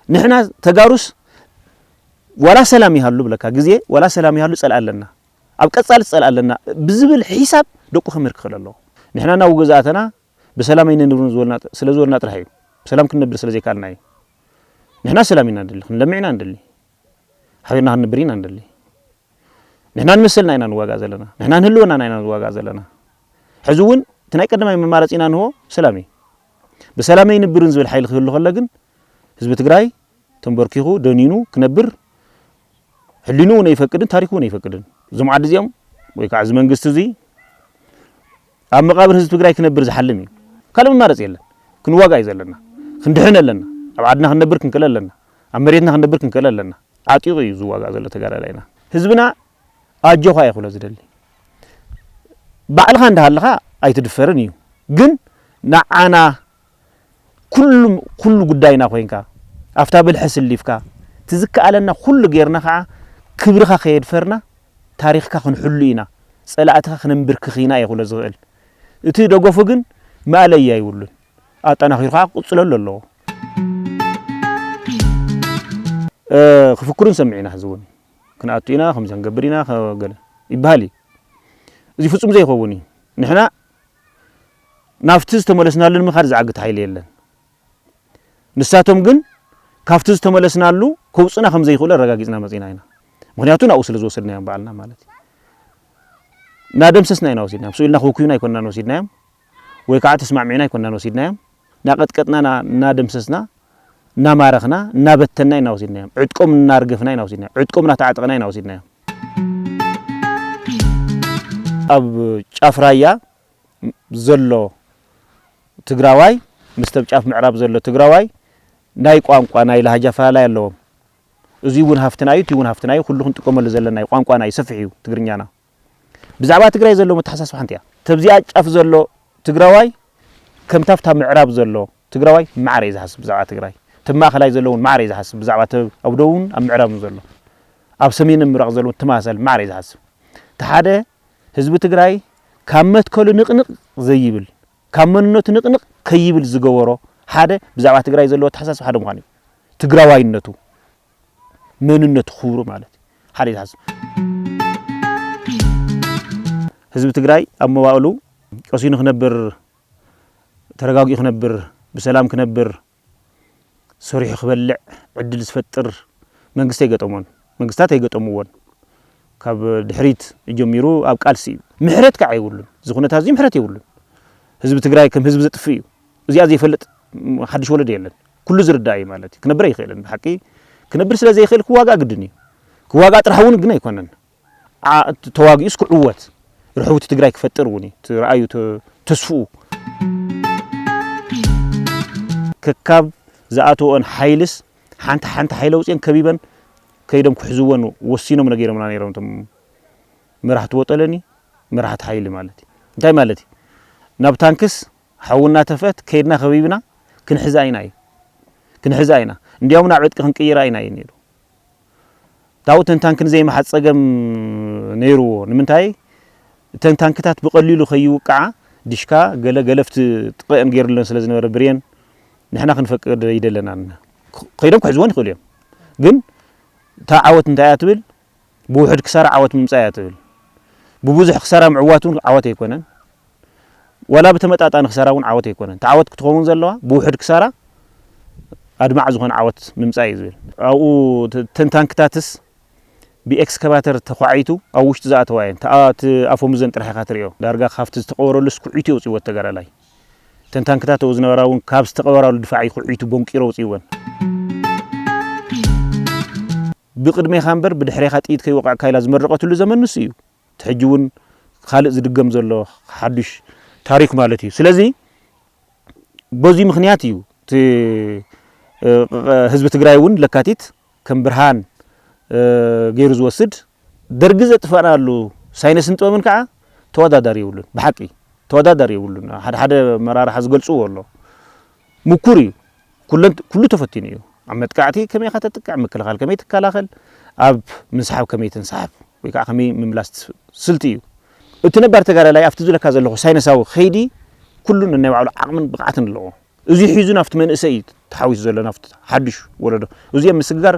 ንሕና ተጋሩስ ዋላ ሰላም ይሃሉ ብለካ ግዜ፣ ዋላ ሰላም ይሃሉ ጸልኣ ኣለና፣ ኣብ ቀጻሊ ጸልኣ ኣለና ብዝብል ሒሳብ ደቁ ክምህር ክኽእል ኣለዎ። ንሕና ናብ ገዛእተና ብሰላም ኣይነንብርን ዝበልና፣ ስለ ዝበልና ጥራሕ እዩ። ብሰላም ክንነብር ስለ ዘይከኣልና እዩ። ንሕና ሰላም ኢና ንደሊ፣ ክንለምዕ ኢና ንደሊ፣ ሓቢርና ክንነብር ኢና ንደሊ። ንሕና ንመሰልና ኢና ንዋጋእ ዘለና፣ ንሕና ንህልወናና ኢና ንዋጋእ ዘለና። ሕዚ እውን እቲ ናይ ቀዳማይ መማረፂና ንሆ ሰላም እዩ። ብሰላም ኣይንብርን ዝብል ሓይሊ ክህሉ ከሎ ግን ህዝቢ ትግራይ ተንበርኪኹ ደኒኑ ክነብር ሕሊኑ እውን ኣይፈቅድን፣ ታሪኩ እውን ኣይፈቅድን። እዞም ዓዲ እዚኦም ወይ ከዓ እዚ መንግስቲ እዚ ኣብ መቓብር ህዝቢ ትግራይ ክነብር ዝሓልም እዩ። ካልእ መማረፂ የለን። ክንዋጋእ እዩ ዘለና። ክንድሕን ኣለና። ኣብ ዓድና ክንነብር ክንክእል ኣለና። ኣብ መሬትና ክንነብር ክንክእል ኣለና። ዓጢቑ እዩ ዝዋጋእ ዘሎ ተጋዳላይና። ህዝብና ኣጆኻ እዩ ክብሎ ዝደሊ። ባዕልኻ እንዳሃለኻ ኣይትድፈርን እዩ። ግን ንዓና ኩሉ፣ ኩሉ ጉዳይና ኮይንካ፣ ኣብታ ብልሒ ስሊፍካ፣ ትዝከኣለና ኩሉ ጌርና ከዓ ክብርኻ ከየድፈርና ታሪኽካ ክንሕሉ ኢና፣ ጸላእትኻ ክነንብርክኽ ኢና እየ ክብሎ ዝኽእል። እቲ ደገፉ ግን ማእለያ ይብሉን። ኣጠናኺሩ ከዓ ክቕጽለሉ ኣለዎ። እ፣ ክፍክሩ ንሰምዕ ኢና፣ ሕዚ እውን ክንኣቱ ኢና፣ ከምዚ ክንገብር ኢና፣ ከ-፣ ገለ ይበሃል እዩ። እዚ ፍጹም ዘይኸውን እዩ። ንሕና ናብቲ ዝተመለስናሉ ንምኻድ ዝዓግት ሓይሊ የለን። ንሳቶም ግን ካብቲ ዝተመለስናሉ ከውፅና ከም ዘይኽእሉ ኣረጋጊፅና መፂና ኢና። ምኽንያቱ ናብኡ ስለ ዝወሰድናዮም ባዕልና ማለት እዩ። እናደምሰስና ኢና ወሲድናዮም። ስኡ ኢልና ክውክዩና ኣይኮንናን ወሲድናዮም፣ ወይ ከዓ ተስማዕሚዕና ኣይኮንናን ወሲድናዮም። እናቐጥቀጥና፣ እና-፣ እናደምሰስና፣ እናማረኽና፣ እናበተንና ኢና ወሲድናዮም። ዕጥቆም እናርገፍና ኢና ወሲድናዮም። ዕጥቆም እናተዓጠቕና ኢና ወሲድናዮም። ኣብ ጫፍ ራያ ዘሎ ትግራዋይ ምስ ኣብ ጫፍ ምዕራብ ዘሎ ትግራዋይ ናይ ቋንቋ፣ ናይ ላህጃ ኣፈላላይ ኣለዎም። እዚ እውን ሃፍትና እዩ፣ እቲ እውን ሃፍትና እዩ። ኩሉ ክንጥቀመሉ ዘለና እዩ። ቋንቋና እዩ፣ ሰፊሕ እዩ ትግርኛና። ብዛዕባ ትግራይ ዘሎ መተሓሳስባ ሓንቲ እያ። ተብዚኣ ጫፍ ዘሎ ትግራዋይ ከምታ ኣብታ ምዕራብ ዘሎ ትግራዋይ ማዕረ እዩ ዝሓስብ ብዛዕባ ትግራይ። እቲ ማእኸላይ ዘሎ እውን ማዕረ እዩ ዝሓስብ ብዛዕባ እቲ ኣብ ደቡብን ኣብ ምዕራብን ዘሎ። ኣብ ሰሜንን ምብራቕ ዘሎ እውን ተመሳሳሊ ማዕረ እዩ ዝሓስብ። እቲ ሓደ ህዝቢ ትግራይ ካብ መትከሉ ንቕንቕ ዘይብል፣ ካብ መንነቱ ንቕንቕ ከይብል ዝገበሮ ሓደ ብዛዕባ ትግራይ ዘለዎ ኣተሓሳስባ ሓደ ምዃኑ እዩ። ትግራዋይነቱ፣ መንነቱ፣ ክብሩ ማለት እዩ። ሓደ እዩ ዝሓስብ። ህዝቢ ትግራይ ኣብ መዋእሉ ቀሲኑ ክነብር፣ ተረጋጊኡ ክነብር፣ ብሰላም ክነብር፣ ሰሪሑ ክበልዕ ዕድል ዝፈጥር መንግስቲ ኣይገጠሞን። መንግስታት ኣይገጠምዎን። ካብ ድሕሪት ጀሚሩ ኣብ ቃልሲ እዩ። ምሕረት ከዓ የብሉን። እዚ ኩነታት እዚ ምሕረት የብሉን። ህዝቢ ትግራይ ከም ህዝቢ ዘጥፍእ እዩ። እዚኣ ዘይፈልጥ ሓድሽ ወለዶ የለን። ኩሉ ዝርዳእ እዩ ማለት እዩ። ክነብር ኣይኽእልን። ብሓቂ ክነብር ስለ ዘይኽእል ክዋጋእ ግድን እዩ። ክዋጋእ ጥራሕ እውን ግን ኣይኮነን። ዓ-፣ ተዋጊኡስ ክዕወት፣ ርሕውቲ ትግራይ ክፈጥር እውን እዩ እቲ ረኣዩ፣ ተ-፣ ተስፍኡ። ከካብ ዝኣተወኦን ሓይልስ ሓንቲ ሓንቲ ሓይሊ ኣውፅኦን ከቢበን ከይዶም ክሕዝወን ወሲኖም ነጊሮምና ነይሮም እቶም መራሕቲ ወጠለኒ፣ መራሕቲ ሓይሊ ማለት እዩ። እንታይ ማለት እዩ? ናብ ታንክስ ሓዊ እናተፍአት ከይድና ከቢብና ክንሕዛ ኢና እዩ። ክንሕዛ ኢና። እንዲያውም ናብ ዕጥቂ ክንቅይራ ኢና እዩ ነይሩ። ታው እተን ታንክ ንዘይምሓዝ ጸገም ነይርዎ። ንምንታይ? እተን ታንክታት ብቐሊሉ ከይውቅዓ ዲሽካ ገለ ገለፍቲ ጥቐአን ገይሩለን ስለ ዝነበረ ብሬን ንሕና ክንፈቅድ ኣይደለናን። ከይዶም ክሕዝወን ይኽእሉ እዮም። ግን እታ ዓወት እንታይ እያ ትብል? ብውሑድ ክሳራ ዓወት ምምጻእ እያ ትብል። ብብዙሕ ክሳራ ምዕዋት እውን ዓወት ኣይኮነን። ዋላ ብተመጣጣኒ ክሳራ እውን ዓወት ኣይኮነን። እታ ዓወት ክትኸውን ዘለዋ ብውሑድ ክሳራ ኣድማዒ ዝኾነ ዓወት ምምጻእ እዩ ዝብል። ኣብኡ ተ-፣ ተን ታንክታትስ ብኤክስካቫተር ተዃዒቱ ኣብ ውሽጢ ዝኣተዋ እየን። ተኣ-፣ እቲ ኣፈሙዘን ጥራሕ ኢኻ ትሪኦ። ዳርጋ ካብቲ ዝተቐበረሉስ ኩዒቱ የውፅእዎ ተጋዳላይ። እተን ታንክታት ኣብኡ ዝነበራ እውን ካብ ዝተቐበራሉ ድፋዕ እዩ ኩዒቱ ቦንቂሩ ኣውፅእወን። ብቕድሜኻ እምበር ብድሕሬኻ ጥይት ከይወቓዕካ ኢላ ዝመረቐትሉ ዘመን ንሱ እዩ። እቲ ሕጂ እውን ካልእ ዝድገም ዘሎ ሓዱሽ ታሪክ ማለት እዩ። ስለዚ በዚ ምኽንያት እዩ እቲ፣ እ፣ ህዝቢ ትግራይ እውን ለካቲት ከም ብርሃን፣ እ፣ ገይሩ ዝወስድ። ደርጊ ዘጥፋእናሉ ሳይንስን ጥበብን ከዓ ተወዳዳሪ የብሉን። ብሓቂ ተወዳዳሪ የብሉን። ሓደ ሓደ መራርሓ ዝገልፅዎ ኣሎ። ምኩር እዩ። ኩለን-፣ ኩሉ ተፈቲኑ እዩ። ኣብ መጥቃዕቲ ከመይ ኢኻ ተጥቅዕ፣ ምክልኻል ከመይ ትከላኸል፣ ኣብ ምንስሓብ ከመይ ትንስሓብ፣ ወይ ከዓ ከመይ ምምላስ ትስ-፣ ስልቲ እዩ። እቲ ነባር ተጋዳላይ ኣብቲ ዝብለካ ዘለኹ ሳይንሳዊ ከይዲ ኩሉ ነናይ ባዕሉ ዓቕምን ብቕዓትን ኣለዎ። እዚ ሒዙ ናብቲ መንእሰይ እዩ ተሓዊሱ ዘሎ፣ ናብቲ ሓድሽ ወለዶ። እዚ ምስግጋር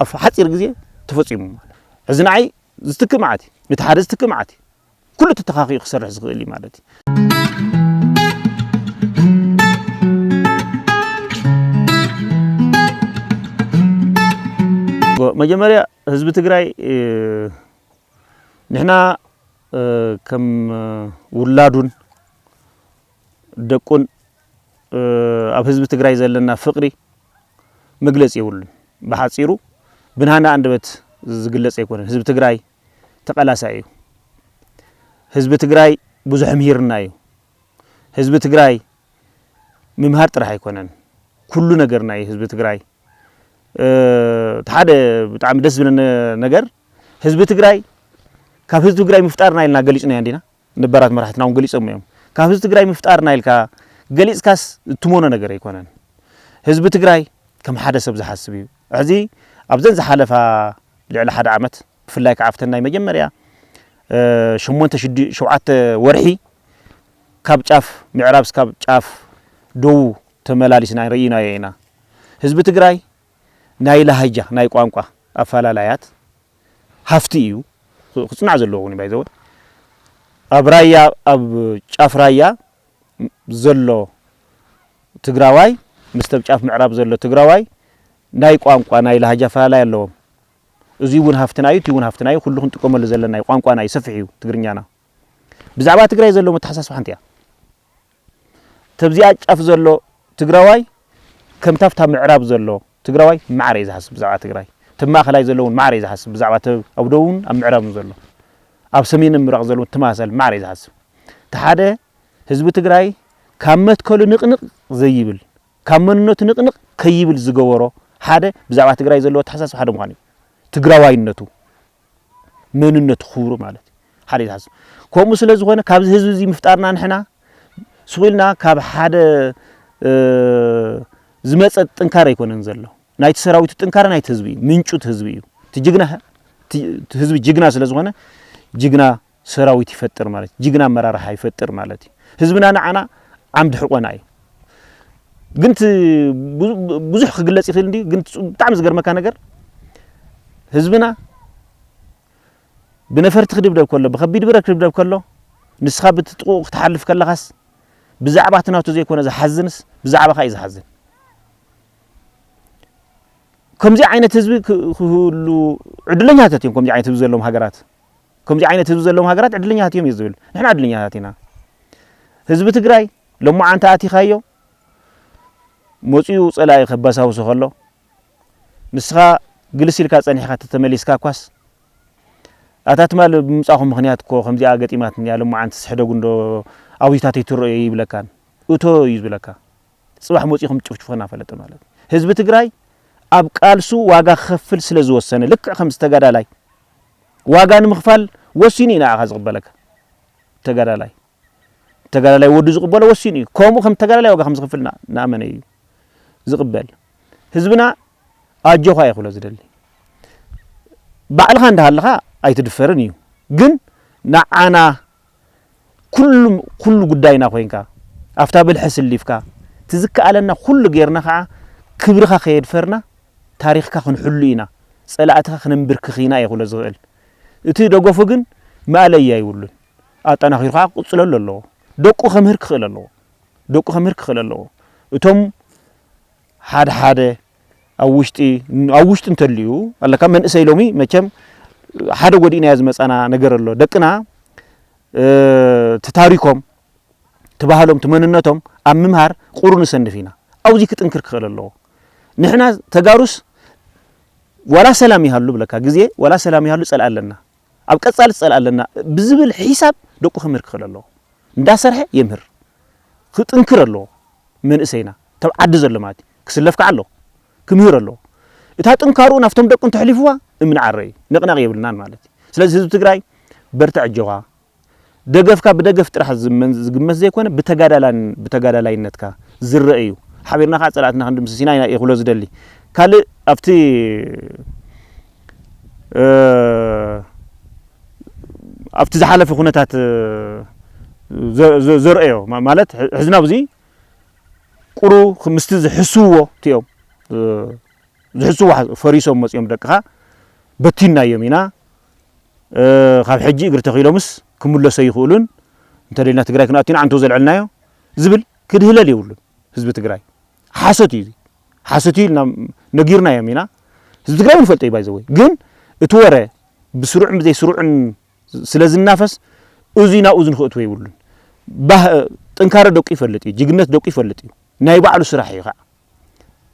ኣብ ሓፂር ግዜ ተፈፂሙ ማለት። እዚ ንዓይ ዝትክእ መዓት እዩ፣ ነቲ ሓደ ዝትክእ መዓት እዩ። ኩሉ ተተኻኺኡ ክሰርሕ ዝኽእል እዩ ማለት እዩ። መጀመርያ ህዝቢ ትግራይ፣ እ፣ ንሕና፣ እ፣ ከም፣ እ፣ ውላዱን ደቁን፣ እ፣ ኣብ ህዝቢ ትግራይ ዘለና ፍቕሪ መግለጺ የብሉን። ብሓጺሩ ብናህና ኣንደበት ዝግለጽ ኣይኮነን። ህዝቢ ትግራይ ተቐላሳይ እዩ። ህዝቢ ትግራይ ብዙሕ ምሂርና እዩ። ህዝቢ ትግራይ ምምሃር ጥራሕ ኣይኮነን። ኩሉ ነገርና እዩ ህዝቢ ትግራይ። እ፣ እቲ ሓደ ብጣዕሚ ደስ ዝብለኒ ነገር ህዝቢ ትግራይ ካብ ህዝቢ ትግራይ ምፍጣርና ኢልና ገሊጽናዮ እንዲና። ነባራት መራሕትና እውን ገሊጾም እዮም። ካብ ህዝቢ ትግራይ ምፍጣርና ኢልካ ገሊጽካስ እትሞኖ ነገር ኣይኮነን። ህዝቢ ትግራይ ከም ሓደ ሰብ ዝሓስብ እዩ። ሕዚ ኣብዘን ዝሓለፋ ልዕሊ ሓደ ዓመት ብፍላይ ከዓ ኣብተን ናይ መጀመርያ፣ እ፣ ሸሞንተ ሽዱ-፣ ሸውዓተ ወርሒ ካብ ጫፍ ምዕራብ እስካብ ጫፍ ደቡብ ተመላሊስና ርኢናዮ ኢና። ህዝቢ ትግራይ ናይ ላህጃ፣ ናይ ቋንቋ ኣፈላላያት ሃፍቲ እዩ። ክ-፣ ክጽናዕ ዘለዎ እውን እዩ፣ ባይዘወ። ኣብ ራያ፣ ኣብ ጫፍ ራያ ዘሎ ትግራዋይ ምስ ኣብ ጫፍ ምዕራብ ዘሎ ትግራዋይ ናይ ቋንቋ፣ ናይ ላህጃ ኣፈላላይ ኣለዎም። እዚ እውን ሃፍትና እዩ፣ እቲ እውን ሃፍትና እዩ። ኩሉ ክንጥቀመሉ ዘለና እዩ። ቋንቋና እዩ፣ ሰፊሕ እዩ ትግርኛና። ብዛዕባ ትግራይ ዘሎ መተሓሳስባ ሓንቲ እያ። ተብዚኣ ጫፍ ዘሎ ትግራዋይ ከምታ ኣብታ ምዕራብ ዘሎ ትግራዋይ ማዕረ እዩ ዝሓስብ ብዛዕባ ትግራይ። እቲ ማእኸላይ ዘሎ እውን ማዕረ እዩ ዝሓስብ ብዛዕባ እቲ ኣብ ደቡብን ኣብ ምዕራብን ዘሎ። ኣብ ሰሜንን ምብራቕ ዘሎ እውን ተመሳሳሊ ማዕረ እዩ ዝሓስብ። እቲ ሓደ ህዝቢ ትግራይ ካብ መትከሉ ንቕንቕ ዘይብል፣ ካብ መንነቱ ንቕንቕ ከይብል ዝገበሮ ሓደ ብዛዕባ ትግራይ ዘለዎ ኣተሓሳስባ ሓደ ምዃኑ እዩ። ትግራዋይነቱ፣ መንነቱ ክብሩ ማለት እዩ። ሓደ እዩ ዝሓስብ። ከምኡ ስለ ዝኾነ ካብዚ ህዝቢ እዚ ምፍጣርና ንሕና ስቕ ኢልና ካብ ሓደ፣ እ፣ ዝመጸ ጥንካረ ኣይኮነን ዘሎ። ናይቲ ሰራዊት ጥንካረ ናይቲ ህዝቢ እዩ፣ ምንጩ እቲ ህዝቢ እዩ። እቲ ጅግና፣ እቲ፣ እቲ ህዝቢ ጅግና ስለ ዝኾነ ጅግና ሰራዊት ይፈጥር ማለት እዩ። ጅግና ኣመራርሓ ይፈጥር ማለት እዩ። ህዝብና ንዓና ዓምዲ ሕቆና እዩ። ግን እቲ ብዙ-፣ ብዙሕ ክግለጽ ይኽእል እንድዩ፣ ግን እቲ ብጣዕሚ ዝገርመካ ነገር ህዝብና ብነፈርቲ ክድብደብ ከሎ፣ ብከቢድ ብረት ክድብደብ ከሎ፣ ንስኻ ብቲ ጥቕኡ ክትሓልፍ ከለኻስ ብዛዕባ እቲ ናቱ ዘይኮነ ዝሓዝንስ ብዛዕባኻ እዩ ዝሓዝን። ከምዚ ዓይነት ህዝቢ ክ-፣ ክህሉ ዕድለኛታት እዮም፣ ከምዚ ዓይነት ህዝቢ ዘለዎም ሃገራት። ከምዚ ዓይነት ህዝቢ ዘለዎም ሃገራት ዕድለኛታት እዮም እዩ ዝብል። ንሕና ዕድለኛታት ኢና። ህዝቢ ትግራይ ሎማዓንቲ ኣቲኻዮ፣ መፂኡ ፀላኢ ከባሳውሶ ከሎ፣ ንስኻ ግልስ ኢልካ ጸኒሕካ ተተመሊስካ እኳስ፣ ኣታ ትማል ብምጻኹም ምኽንያት እኮ ከምዚኣ ገጢማትኒ እያ፣ ሎማዓንትስ ሕደጉ እንዶ ኣውጅታተይ ትረኦ ይብለካን፣ እቶ እዩ ዝብለካ። ጽባሕ መጺኹም ጭፍጭፉ እናፈለጠ ማለት እዩ። ህዝቢ ትግራይ ኣብ ቃልሱ ዋጋ ክኸፍል ስለ ዝወሰነ፣ ልክዕ ከምዚ ተጋዳላይ ዋጋ ንምኽፋል ወሲኑ እዩ ንዓኻ ዝቕበለካ። ተጋዳላይ፣ ተጋዳላይ ወዱ ዝቕበሎ ወሲኑ እዩ። ከምኡ ከም ተጋዳላይ ዋጋ ከም ዝኽፍል ና-፣ ናመነ እዩ ዝቕበል። ህዝብና ኣጆኻ እዩ ክብሎ ዝደሊ። ባዕልኻ እንዳሃለኻ ኣይትድፈርን እዩ። ግን ንዓና ኩሉ፣ ኩሉ ጉዳይና ኮይንካ፣ ኣብታ ብልሒ ስሊፍካ፣ ትዝከኣለና ኩሉ ጌርና ኸዓ ክብርኻ ከየድፈርና ታሪኽካ ክንሕሉ ኢና። ጸላእትኻ ክነንብርክኽ ኢና እየ ክብሎ ዝኽእል። እቲ ደገፉ ግን መኣለያ ይብሉን። ኣጠናኺሩ ኸዓ ክቕጽለሉ ኣለዎ። ደቁ ከምህር ክኽእል ኣለዎ። ደቁ ከምህር ክኽእል ኣለዎ። እቶም ሓደ ሓደ ኣብ ውሽጢ፣ ኣብ ውሽጢ እንተልዩ ኣለካ መንእሰይ ሎሚ መቸም ሓደ ጎዲእናዮ ዝመጻና ነገር ኣሎ። ደቅና፣ እ፣ እቲ ታሪኮም፣ እቲ ባህሎም፣ እቲ መንነቶም ኣብ ምምሃር ቁሩብ ንሰንፍ ኢና። ኣብዚ ክጥንክር ክኽእል ኣለዎ። ንሕና ተጋሩስ ዋላ ሰላም ይሃሉ ብለካ ግዜ፣ ዋላ ሰላም ይሃሉ ጸልኣ ኣለና። ኣብ ቀጻሊ ጸልኣ ኣለና ብዝብል ሒሳብ ደቁ ክምህር ክኽእል ኣለዎ። እንዳሰርሐ የምህር። ክጥንክር ኣለዎ። መንእሰይና፣ ተብ ዓዲ ዘሎ ማለት እዩ። ክስለፍ ከዓ ኣለዎ። ክምህር ኣለዎ። እታ ጥንካርኡ ናብቶም ደቁ እንተሕሊፍዋ፣ እምኒ ዓረ እዩ። ንቕናቕ የብልናን ማለት እዩ። ስለዚ ህዝቢ ትግራይ በርትዕ፣ ኣጆኻ። ደገፍካ ብደገፍ ጥራሕ ዝመን-፣ ዝግመት ዘይኮነ፣ ብተጋዳላን-፣ ብተጋዳላይነትካ ዝረአ እዩ። ሓቢርና ከዓ ጸላእትና ክንድምስስ ኢና፣ ኢና እየ ክብሎ ዝደሊ። ካልእ ኣብቲ፣ እ፣ ኣብቲ ዝሓለፈ ኩነታት፣ እ፣ ዘ-፣ ዘ-፣ ዘርእዮ ማ-፣ ማለት ሕ-፣ ሕዝና ኣብዚ ቁሩ ምስቲ ዝሕስዎ እቲኦም ዝሕስዎ ፈሪሶም መጺኦም ደቅኻ በቲናዮም ኢና። ካብ ሕጂ እግሪ ተኺሎምስ ክምለሶ ይኽእሉን፣ እንተደልና ትግራይ ክንኣቱ ኢና ዓንቶ ዘልዐልናዮ ዝብል ክድህለል የብሉን። ህዝቢ ትግራይ ሓሶት እዩ። ሓሶት እዩ ኢልና ነጊርናዮም ኢና። ህዝቢ ትግራይ እውን ይፈልጦ እዩ ባይዘወይ። ግን እቲ ወረ ብስሩዕን ብዘይስሩዕን ስለ ዝናፈስ፣ እዚ ናብኡ ዝንክእትዎ የብሉን። ባህ ጥንካረ ደቁ ይፈልጥ እዩ። ጅግነት ደቁ ይፈልጥ እዩ። ናይ ባዕሉ ስራሕ እዩ ከዓ።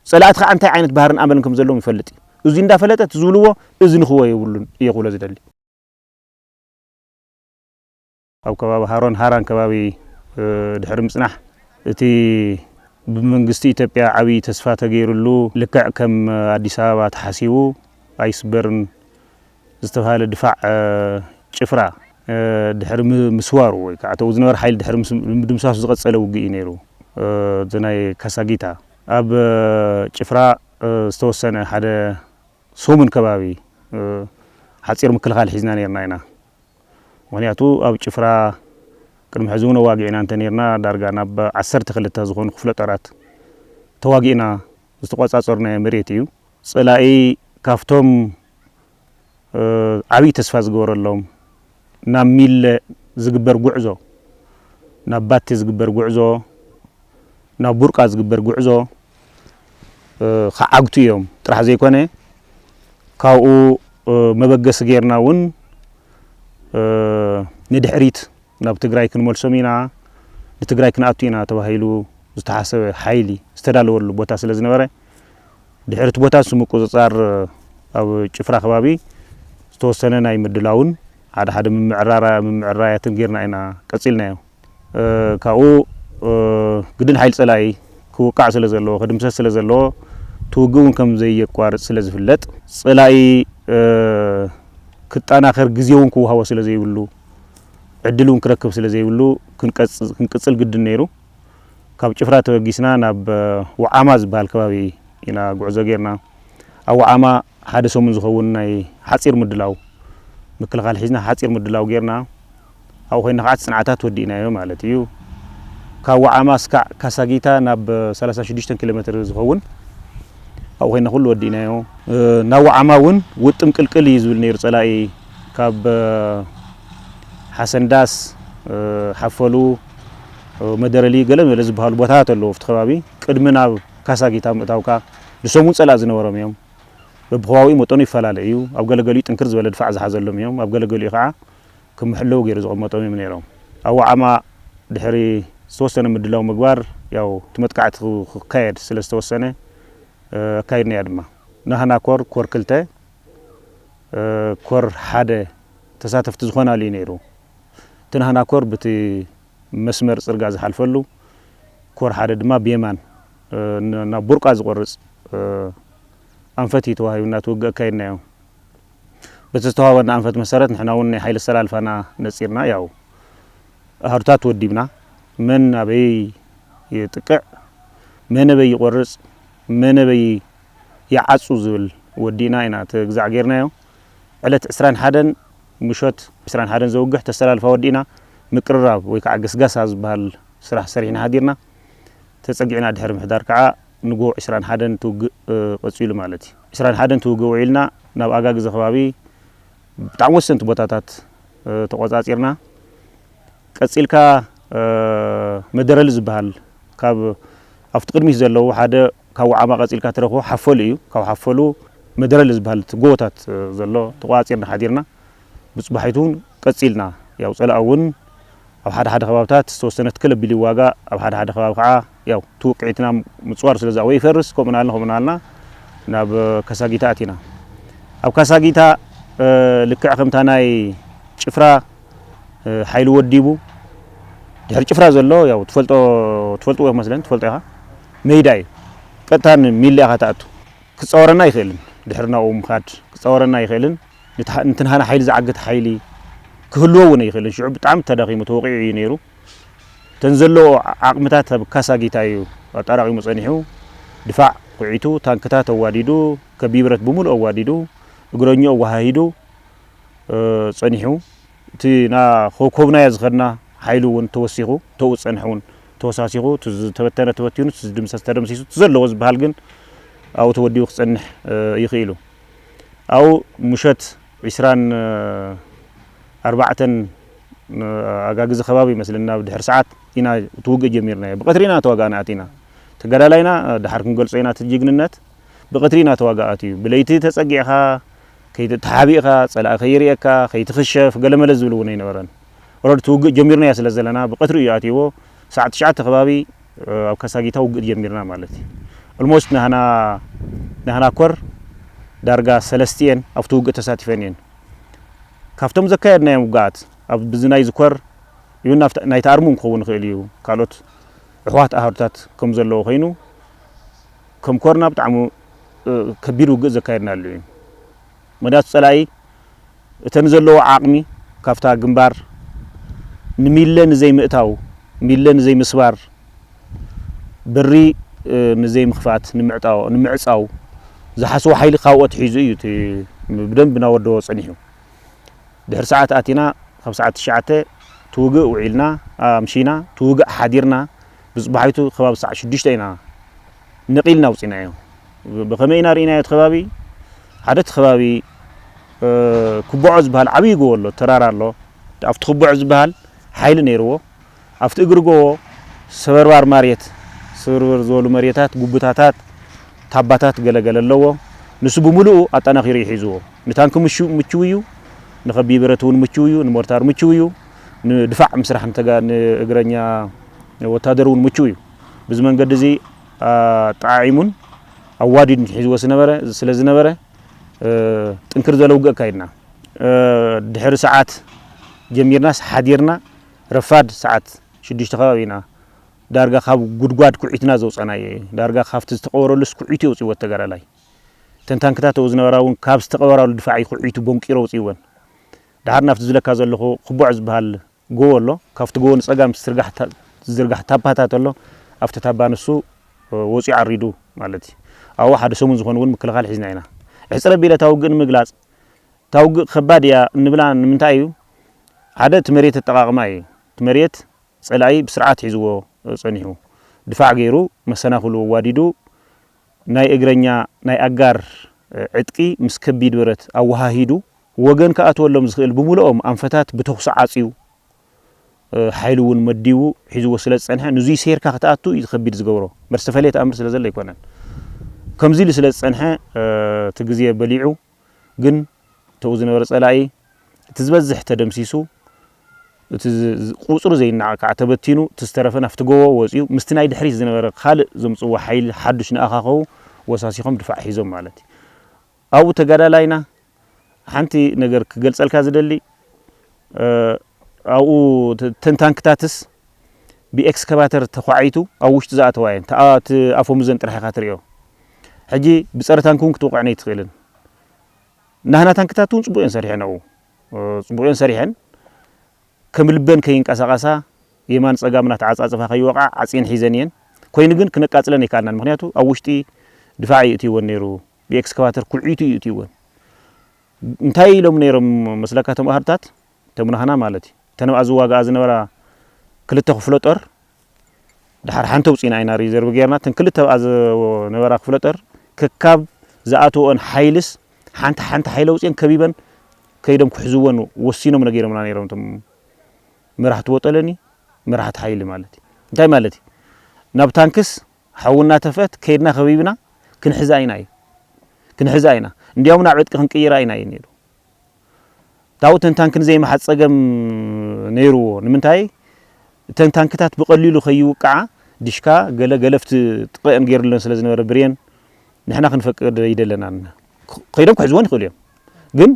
ጸላእቲ ከዓ እንታይ ዓይነት ባህርን ኣመልን ከም ዘለዎም ይፈልጥ እዩ። እዚ እንዳፈለጠ እቲ ዝብልዎ እዚ ንኽዎ የብሉን እየ ክብሎ ዝደሊ። ኣብ ከባቢ ሃሮን ሃራን ከባቢ ድሕሪ ምጽናሕ፣ እቲ ብመንግስቲ ኢትዮጵያ ዓብዪ ተስፋ ተገይሩሉ፣ ልክዕ ከም ኣዲስ ኣበባ ተሓሲቡ፣ ኣይስበርን ዝተባህለ ድፋዕ ጭፍራ ድሕሪ ምስዋሩ፣ ወይ ከዓ እተው ዝነበረ ሓይሊ ድሕሪ ምድምሳሱ ዝቐጸለ ውግእ እዩ ነይሩ። እዚ ናይ ካሳጊታ ኣብ ጭፍራ ዝተወሰነ ሓደ ሰሙን ከባቢ ሓፂር ምክልኻል ሒዝና ነርና ኢና። ምክንያቱ ኣብ ጭፍራ ቅድሚ ሕዚ እውን ኣዋጊዕና እንተ ነርና፣ ዳርጋ ናብ ዓሰርተ ክልተ ዝኾኑ ክፍለ ጦራት ተዋጊእና ዝተቆጻጸርናዮ መሬት እዩ። ጸላኢ ካብቶም ዓብዪ ተስፋ ዝገበረሎም፣ ናብ ሚለ ዝግበር ጉዕዞ፣ ናብ ባቴ ዝግበር ጉዕዞ፣ ናብ ቡርቃ ዝግበር ጉዕዞ ክዓግቱ እዮም ጥራሕ ዘይኮነ፣ ካብኡ መበገሲ ጌርና እውን ንድሕሪት ናብ ትግራይ ክንመልሶም ኢና፣ ንትግራይ ክንኣቱ ኢና ተባሂሉ ዝተሓሰበ ሓይሊ ዝተዳለወሉ ቦታ ስለ ዝነበረ፣ ድሕሪ እቲ ቦታ ንሱ ምቁፅፃር ኣብ ጭፍራ ከባቢ ዝተወሰነ ናይ ምድላውን ሓደ ሓደ ምምዕራራ-፣ ምምዕራያትን ጌርና ኢና ቀፂልናዮ። ካብኡ ግድን ሓይሊ ፀላኢ ክውቃዕ ስለ ዘለዎ፣ ክድምሰስ ስለ ዘለዎ፣ እቲ ውግእ እውን ከም ዘየቋርፅ ስለ ዝፍለጥ፣ ፀላኢ ክጠናኸር ግዜ እውን ክወሃቦ ስለ ዘይብሉ፣ ዕድል እውን ክረክብ ስለ ዘይብሉ ክንቀፅ-፣ ክንቅፅል ግድን ነይሩ። ካብ ጭፍራ ተበጊስና ናብ ወዓማ ዝበሃል ከባቢ ኢና ጉዕዞ ጌርና። ኣብ ወዓማ ሓደ ሰሙን ዝኸውን ናይ ሓፂር ምድላው፣ ምክልኻል ሒዝና ሓፂር ምድላው ጌርና። ኣብኡ ኮይና ከዓ እቲ ፅንዓታት ወዲእናዮ ማለት እዩ። ካብ ወዓማ እስካዕ ካሳጊታ ናብ ሰላሳ ሽዱሽተ ኪሎ ሜትር ዝኸውን ኣብኡ ኮይና ኩሉ ወዲእናዮ። ናብ ወዓማ እውን ውጥም ቅልቅል እዩ ዝብል ነይሩ ፀላኢ። ካብ ሓሰንዳስ፣ ሓፈሉ፣ መደረሊ ገለ መለ ዝበሃሉ ቦታታት ኣለዉ ኣብቲ ከባቢ። ቅድሚ ናብ ካሳጊታ ምእታውካ ንሶም እውን ፀላእ ዝነበሮም እዮም። በብኸባቢኡ መጠኑ ይፈላለ እዩ። ኣብ ገለገሊኡ ጥንክር ዝበለ ድፋዕ ዝሓዘሎም እዮም። ኣብ ገለገሊኡ ከዓ ክምሕለዉ ገይሩ ዘቐመጦም እዮም ነይሮም። ኣብ ወዓማ ድሕሪ ዝተወሰነ ምድላው ምግባር፣ ያው እቲ መጥቃዕቲ ክካየድ ስለ ዝተወሰነ፣ ኣካይድናያ ድማ። ናህና ኮር፣ ኮር ክልተ፣ ኮር ሓደ ተሳተፍቲ ዝኾናሉ እዩ ነይሩ። እቲ ናህና ኮር ብቲ መስመር ጽርጋ ዝሓልፈሉ፣ ኮር ሓደ ድማ ብየማን፣ እ፣ ን-፣ ናብ ቡርቃ ዝቆርጽ፣ እ፣ ኣንፈት እዩ ተዋሂቡና፣ እቲ ውግእ ኣካይድናዮ። በቲ ዝተዋህበና ኣንፈት መሰረት ንሕና እውን ናይ ሓይሊ ኣሰላልፋና ነጺርና፣ ያው ኣሃዱታት ወዲብና፣ መን ኣበይ ይጥቅዕ፣ መን ኣበይ ይቆርጽ፣ መን ኣበይ ይዓጹ ዝብል ወዲእና ኢና እቲ ግዛዕ ጌርናዮ። ዕለት ዕስራን ሓደን ምሸት ዕስራን ሓደን ዘውግሕ ተሰላልፋ ወዲእና፣ ምቅርራብ ወይ ከዓ ገስጋሳ ዝበሃል ስራሕ ሰሪሕና ሓዲርና። ተጸጊዕና ድሕሪ ምሕዳር ከዓ ንግሆ ዕስራን ሓደን እቲ ውግእ፣ እ፣ ቀጺሉ ማለት እዩ። ዕስራን ሓደን እቲ ውግእ ውዒልና ናብ ኣጋግዘ ከባቢ ብጣዕሚ ወሰንቲ ቦታታት፣ እ፣ ተቆጻጺርና። ቀጺልካ፣ እ፣ መደረሊ ዝበሃል ካብ ኣብቲ ቅድሚት ዘለዉ ሓደ ካብ ወዓማ ቀጺልካ ትረኽቦ ሓፈሉ እዩ። ካብ ሓፈሉ መደረሊ ዝበሃል እቲ ጎቦታት፣ እ፣ ዘሎ ተቆጻጺርና ሓዲርና። ብጽባሒቱ እውን ቀጺልና። ያው ጸላኢ እውን ኣብ ሓደ ሓደ ከባብታት ዝተወሰነት ክል ኣቢሉ ይዋጋእ፣ ኣብ ሓደ ሓደ ከባቢ ከዓ ያው እቲ ውቅዒትና ምጽዋር ስለ ዝኣ-፣ ወይ ይፈርስ፣ ከምኡ እናበልና፣ ከምኡ እናበልና ናብ ካሳጊታ ኣቲና። ኣብ ካሳጊታ፣ እ፣ ልክዕ ከምታ ናይ ጭፍራ፣ እ፣ ሓይሊ ወዲቡ፣ ድሕሪ ጭፍራ ዘሎ ያው ትፈልጦ፣ ትፈልጥዎ መስለን፣ ትፈልጦ ኢኻ። ሜዳ እዩ። ቀጥታ ንሚሊ ኢኻ ትኣቱ። ክጻወረና ኣይኽእልን። ድሕሪ ናብኡ ምኻድ ክጻወረና ኣይኽእልን። ንትሓ-፣ ንትንሃና ሓይሊ ዝዓግት ሓይሊ ክህልዎ እውን ኣይኽእልን። ሽዑ ብጣዕሚ ተዳኺሙ ተወቒዑ እዩ ነይሩ። እተን ዘለዎ ዓቕምታት ኣብ ካሳጊታ እዩ ኣጣራቒሙ ጸኒሑ። ድፋዕ ኩዒቱ፣ ታንክታት ኣዋዲዱ፣ ከቢድ ብረት ብምሉእ ኣዋዲዱ፣ እግረኛኡ ኣወሃሂዱ፣ እ፣ ጸኒሑ። እቲ ና-፣ ኮብኮብናዮ ዝኸድና ሓይሊ እውን ተወሲኹ፣ ተኡ ዝጸንሐ እውን ተወሳሲኹ፣ እቲ ዝተበተነ ተበቲኑ፣ እቲ ዝድምሰስ ተደምሲሱ፣ እቲ ዘለዎ ዝበሃል ግን ኣብኡ ተወዲቡ ክጸንሕ፣ እ፣ ይኽእል እዩ። ኣብኡ ምሸት ዒስራን ኣርባዕተን ኣጋግዚ ከባቢ ይመስለኒ፣ ኣብ ድሕሪ ሰዓት ኢና እቲ ውግእ ጀሚርናዮ። ብቐትሪ ኢና ተዋጋእና ኣቲና። ተጋዳላይና፣ እ፣ ደሓር ክንገልጾ ኢና እቲ ጅግንነት። ብቐትሪ ኢና ተዋጋእ ኣትዩ። ብለይቲ ተጸጊዕካ፣ ከይተ-፣ ተሓቢእካ፣ ጸላኢ ከይርእየካ፣ ከይትኽሸፍ፣ ገለመለ ዝብል እውን ኣይነበረን። ኦረዲ እቲ ውግእ ጀሚርናዮ ስለ ዘለና፣ ብቐትሪ እዩ ኣትይዎ። ሰዓት ትሽዓተ ከባቢ፣ እ፣ ኣብ ካሳጊታ ውግእ ጀሚርና ማለት እዩ። ኦልሞስት ናህና፣ ናህና ኮር ዳርጋ ሰለስቲኤን ኣብቲ ውግእ ተሳቲፈን እየን። ካብቶም ዘካየድናዮም ውግኣት፣ ኣብ ብዚ ናይ ዝኮር፣ ይሁን ናብታ-፣ ናይቲ ኣርሙ ክኸውን ይኽእል እዩ፣ ካልኦት ኣሕዋት ኣሃዱታት ከም ዘለዎ ኮይኑ፣ ከም ኮርና ብጣዕሚ፣ እ፣ ከቢድ ውግእ ዘካየድናሉ እዩ። ምኽንያቱ ጸላኢ እተን ዘለዎ ዓቕሚ ካብታ ግንባር ንሚለ ንዘይምእታው፣ ሚለ ንዘይምስባር፣ በሪ፣ እ፣ ንዘይምኽፋት፣ ንምዕጣው፣ ንምዕጻው ዝሓስቦ ሓይሊ ካብኡ ኣትሒዙ እዩ እቲ ብደንቢ እናወደቦ ጸኒሑ። ድሕሪ ሰዓት ኣቲና፣ ካብ ሰዓት ትሽዓተ ትውግእ ውዒልና፣ ኣምሺና፣ ትውግእ ሓዲርና፣ ብጽባሒቱ ከባቢ ሰዓት ሽዱሽተ ኢና ነቒልና ኣውጺናዮ። ብኸመይ ኢና ርኢናዮ እቲ ከባቢ? ሓደ እቲ ከባቢ፣ እ፣ ክቦዖ ዝበሃል ዓብዪ ጎቦ ኣሎ፣ ተራራ ኣሎ። ኣብቲ ክቦዖ ዝበሃል ሓይሊ ነይርዎ። ኣብቲ እግሪ ጎቦ ሰበርባር ማርየት፣ ስብርብር ዝበሉ መሬታት፣ ጉብታታት፣ ታባታት ገለገለ ኣለዎ። ንሱ ብምሉኡ ኣጠናኺሩ እዩ ሒዝዎ። ንታንኪ ምሹ-፣ ምችው እዩ፣ ንኸቢድ ብረት እውን ምችው እዩ፣ ንሞርታር ምችው እዩ፣ ንድፋዕ ምስራሕ ንተጋ-፣ ንእግረኛ ወታደር እውን ምችው እዩ። ብዚ መንገዲ እዚ ኣጠዓዒሙን ኣዋዲዱን ሒዝዎ ስነበረ-፣ ስለ ዝነበረ፣ እ፣ ጥንክር ዝበለ ውግእ ኣካይድና። እ፣ ድሕሪ ሰዓት ጀሚርናስ ሓዲርና ረፋድ ሰዓት ሽዱሽተ ከባቢ ኢና ዳርጋ ካብ ጉድጓድ ኩዒትና ዘውጸናዮ እዩ። ዳርጋ ካብቲ ዝተቐበረሉስ ኩዒቱ የውጽእዎ ተጋዳላይ። እተን ታንክታት ኣብኡ ዝነበራ እውን ካብ ዝተቐበራሉ ድፋዕ እዩ ኩዒቱ ቦንቂሮ ኣውጽእወን። ደሓር ናብቲ ዝለካ ዘለኹ ክቦዕ ዝበሃል ጎቦ ኣሎ። ካብቲ ጎቦ ንጸጋም ዝዝርጋሕ ታ-፣ ዝዝርጋሕ ታባታት ኣሎ። ኣብቲ ታባ ንሱ፣ እ፣ ወጺኡ ዓሪዱ ማለት እዩ። ኣብኡ ሓደ ሰሙን ዝኾን እውን ምክልኻል ሒዝና ኢና። ሕጽር ኣቢለ እታ ውግእ ንምግላጽ፣ እታ ውግእ ከባድ እያ እንብላ ንምንታይ እዩ? ሓደ እቲ መሬት ኣጠቓቕማ እዩ። እቲ መሬት ጸላኢ ብስርዓት ሒዝዎ ጸኒሑ። ድፋዕ ገይሩ፣ መሰናኽሉ ኣዋዲዱ፣ ናይ እግረኛ፣ ናይ ኣጋር ዕጥቂ ምስ ከቢድ ብረት ኣወሃሂዱ፣ ወገን ክኣትወሎም ዝኽእል ብምልኦም ኣንፈታት ብተኹሲ ዓጽዩ፣ ሓይሊ እውን መዲቡ ሒዝዎ ስለ ዝጸንሐ፣ ንዙይ ሴርካ ክትኣቱ እዩ ከቢድ ዝገብሮ። እምበር ዝተፈልየ ተኣምር ስለ ዘሎ ኣይኮነን። ከምዚ ኢሉ ስለ ዝጸንሐ፣ እቲ ግዜ በሊዑ፣ ግን ተኡ ዝነበረ ጸላኢ እቲ ዝበዝሕ ተደምሲሱ፣ እቲ ዝ-፣ ዝ-፣ ቁጽሩ ዘይነዓቕ ከዓ ተበቲኑ፣ እቲ ዝተረፈ ናብቲ ጎቦ ወጺኡ፣ ምስቲ ናይ ድሕሪት ዝነበረ ካልእ ዘምጽዎ ሓይሊ ሓዱሽ ንኣኻኸቡ ወሳሲኾም ድፋዕ ሒዞም ማለት እዩ። ኣብኡ ተጋዳላይና ሓንቲ ነገር ክገልጸልካ ዝደሊ፣ እ፣ ኣብኡ ተ-፣ ተን ታንክታትስ ብኤክስካቫተር ተኳዒቱ ኣብ ውሽጢ ዝኣተዋ እየን። ተኣ-፣ እቲ ኣፈሙዘን ጥራሕ ኢኻ ትርእዮ። ሕጂ ብጸረ ታንክ እውን ክትወቕዐን ኣይትኽእልን። ናህና ታንክታት እውን ጽቡቕ እየን ሰሪሐን ኣብኡ። እ፣ ጽቡቕ እየን ሰሪሐን። ከም ልበን ከይንቀሳቐሳ፣ የማን ጸጋም ናተዓጻጸፋ ከይወቕዓ ዓጽየን ሒዘን እየን። ኮይኑ ግን ክነቃጽለን ኣይከኣልናን። ምኽንያቱ ኣብ ውሽጢ ድፋዕ እዩ እትይወን ነይሩ። ብኤክስካቫተር ኩዒቱ እዩ እትይወን። እንታይ ኢሎም ነይሮም መስለካ እቶም ኣሃዱታት? እቶም ናህና ማለት እዩ። እተን ኣብኣ ዝዋግኣ ዝነበራ ክልተ ክፍለ ጦር፣ ድሓር ሓንቲ ኣውጺእና ኢና ሪዘርቭ ጌርና። እተን ክልተ ኣብኣ ዝነበራ ክፍለ ጦር ከካብ ዝኣትወኦን ሓይልስ ሓንቲ ሓንቲ ሓይሊ ኣውጺአን ከቢበን ከይዶም ክሕዝወን ወሲኖም ነጊሮምና ነይሮም እቶም መራሕቲ ወጠለኒ፣ መራሕቲ ሓይሊ ማለት እዩ። እንታይ ማለት እዩ? ናብ ታንክስ ሓዊ እናተፍአት ከይድና ከቢብና ክንሕዛ ኢና እዩ። ክንሕዛ ኢና። እንዲያውም ናብ ዕጥቂ ክንቅይራ ኢና እዩ ነይሩ። ታው እተን ታንክ ንዘይምሓዝ ጸገም ነይርዎ። ንምንታይ? እተን ታንክታት ብቐሊሉ ከይውቅዓ ድሽካ ገለ ገለፍቲ ጥቕአን ገይሩለን ስለ ዝነበረ ብሬን ንሕና ክንፈቅድ ኣይደለናን። ከይዶም ክሕዝወን ይኽእሉ እዮም። ግን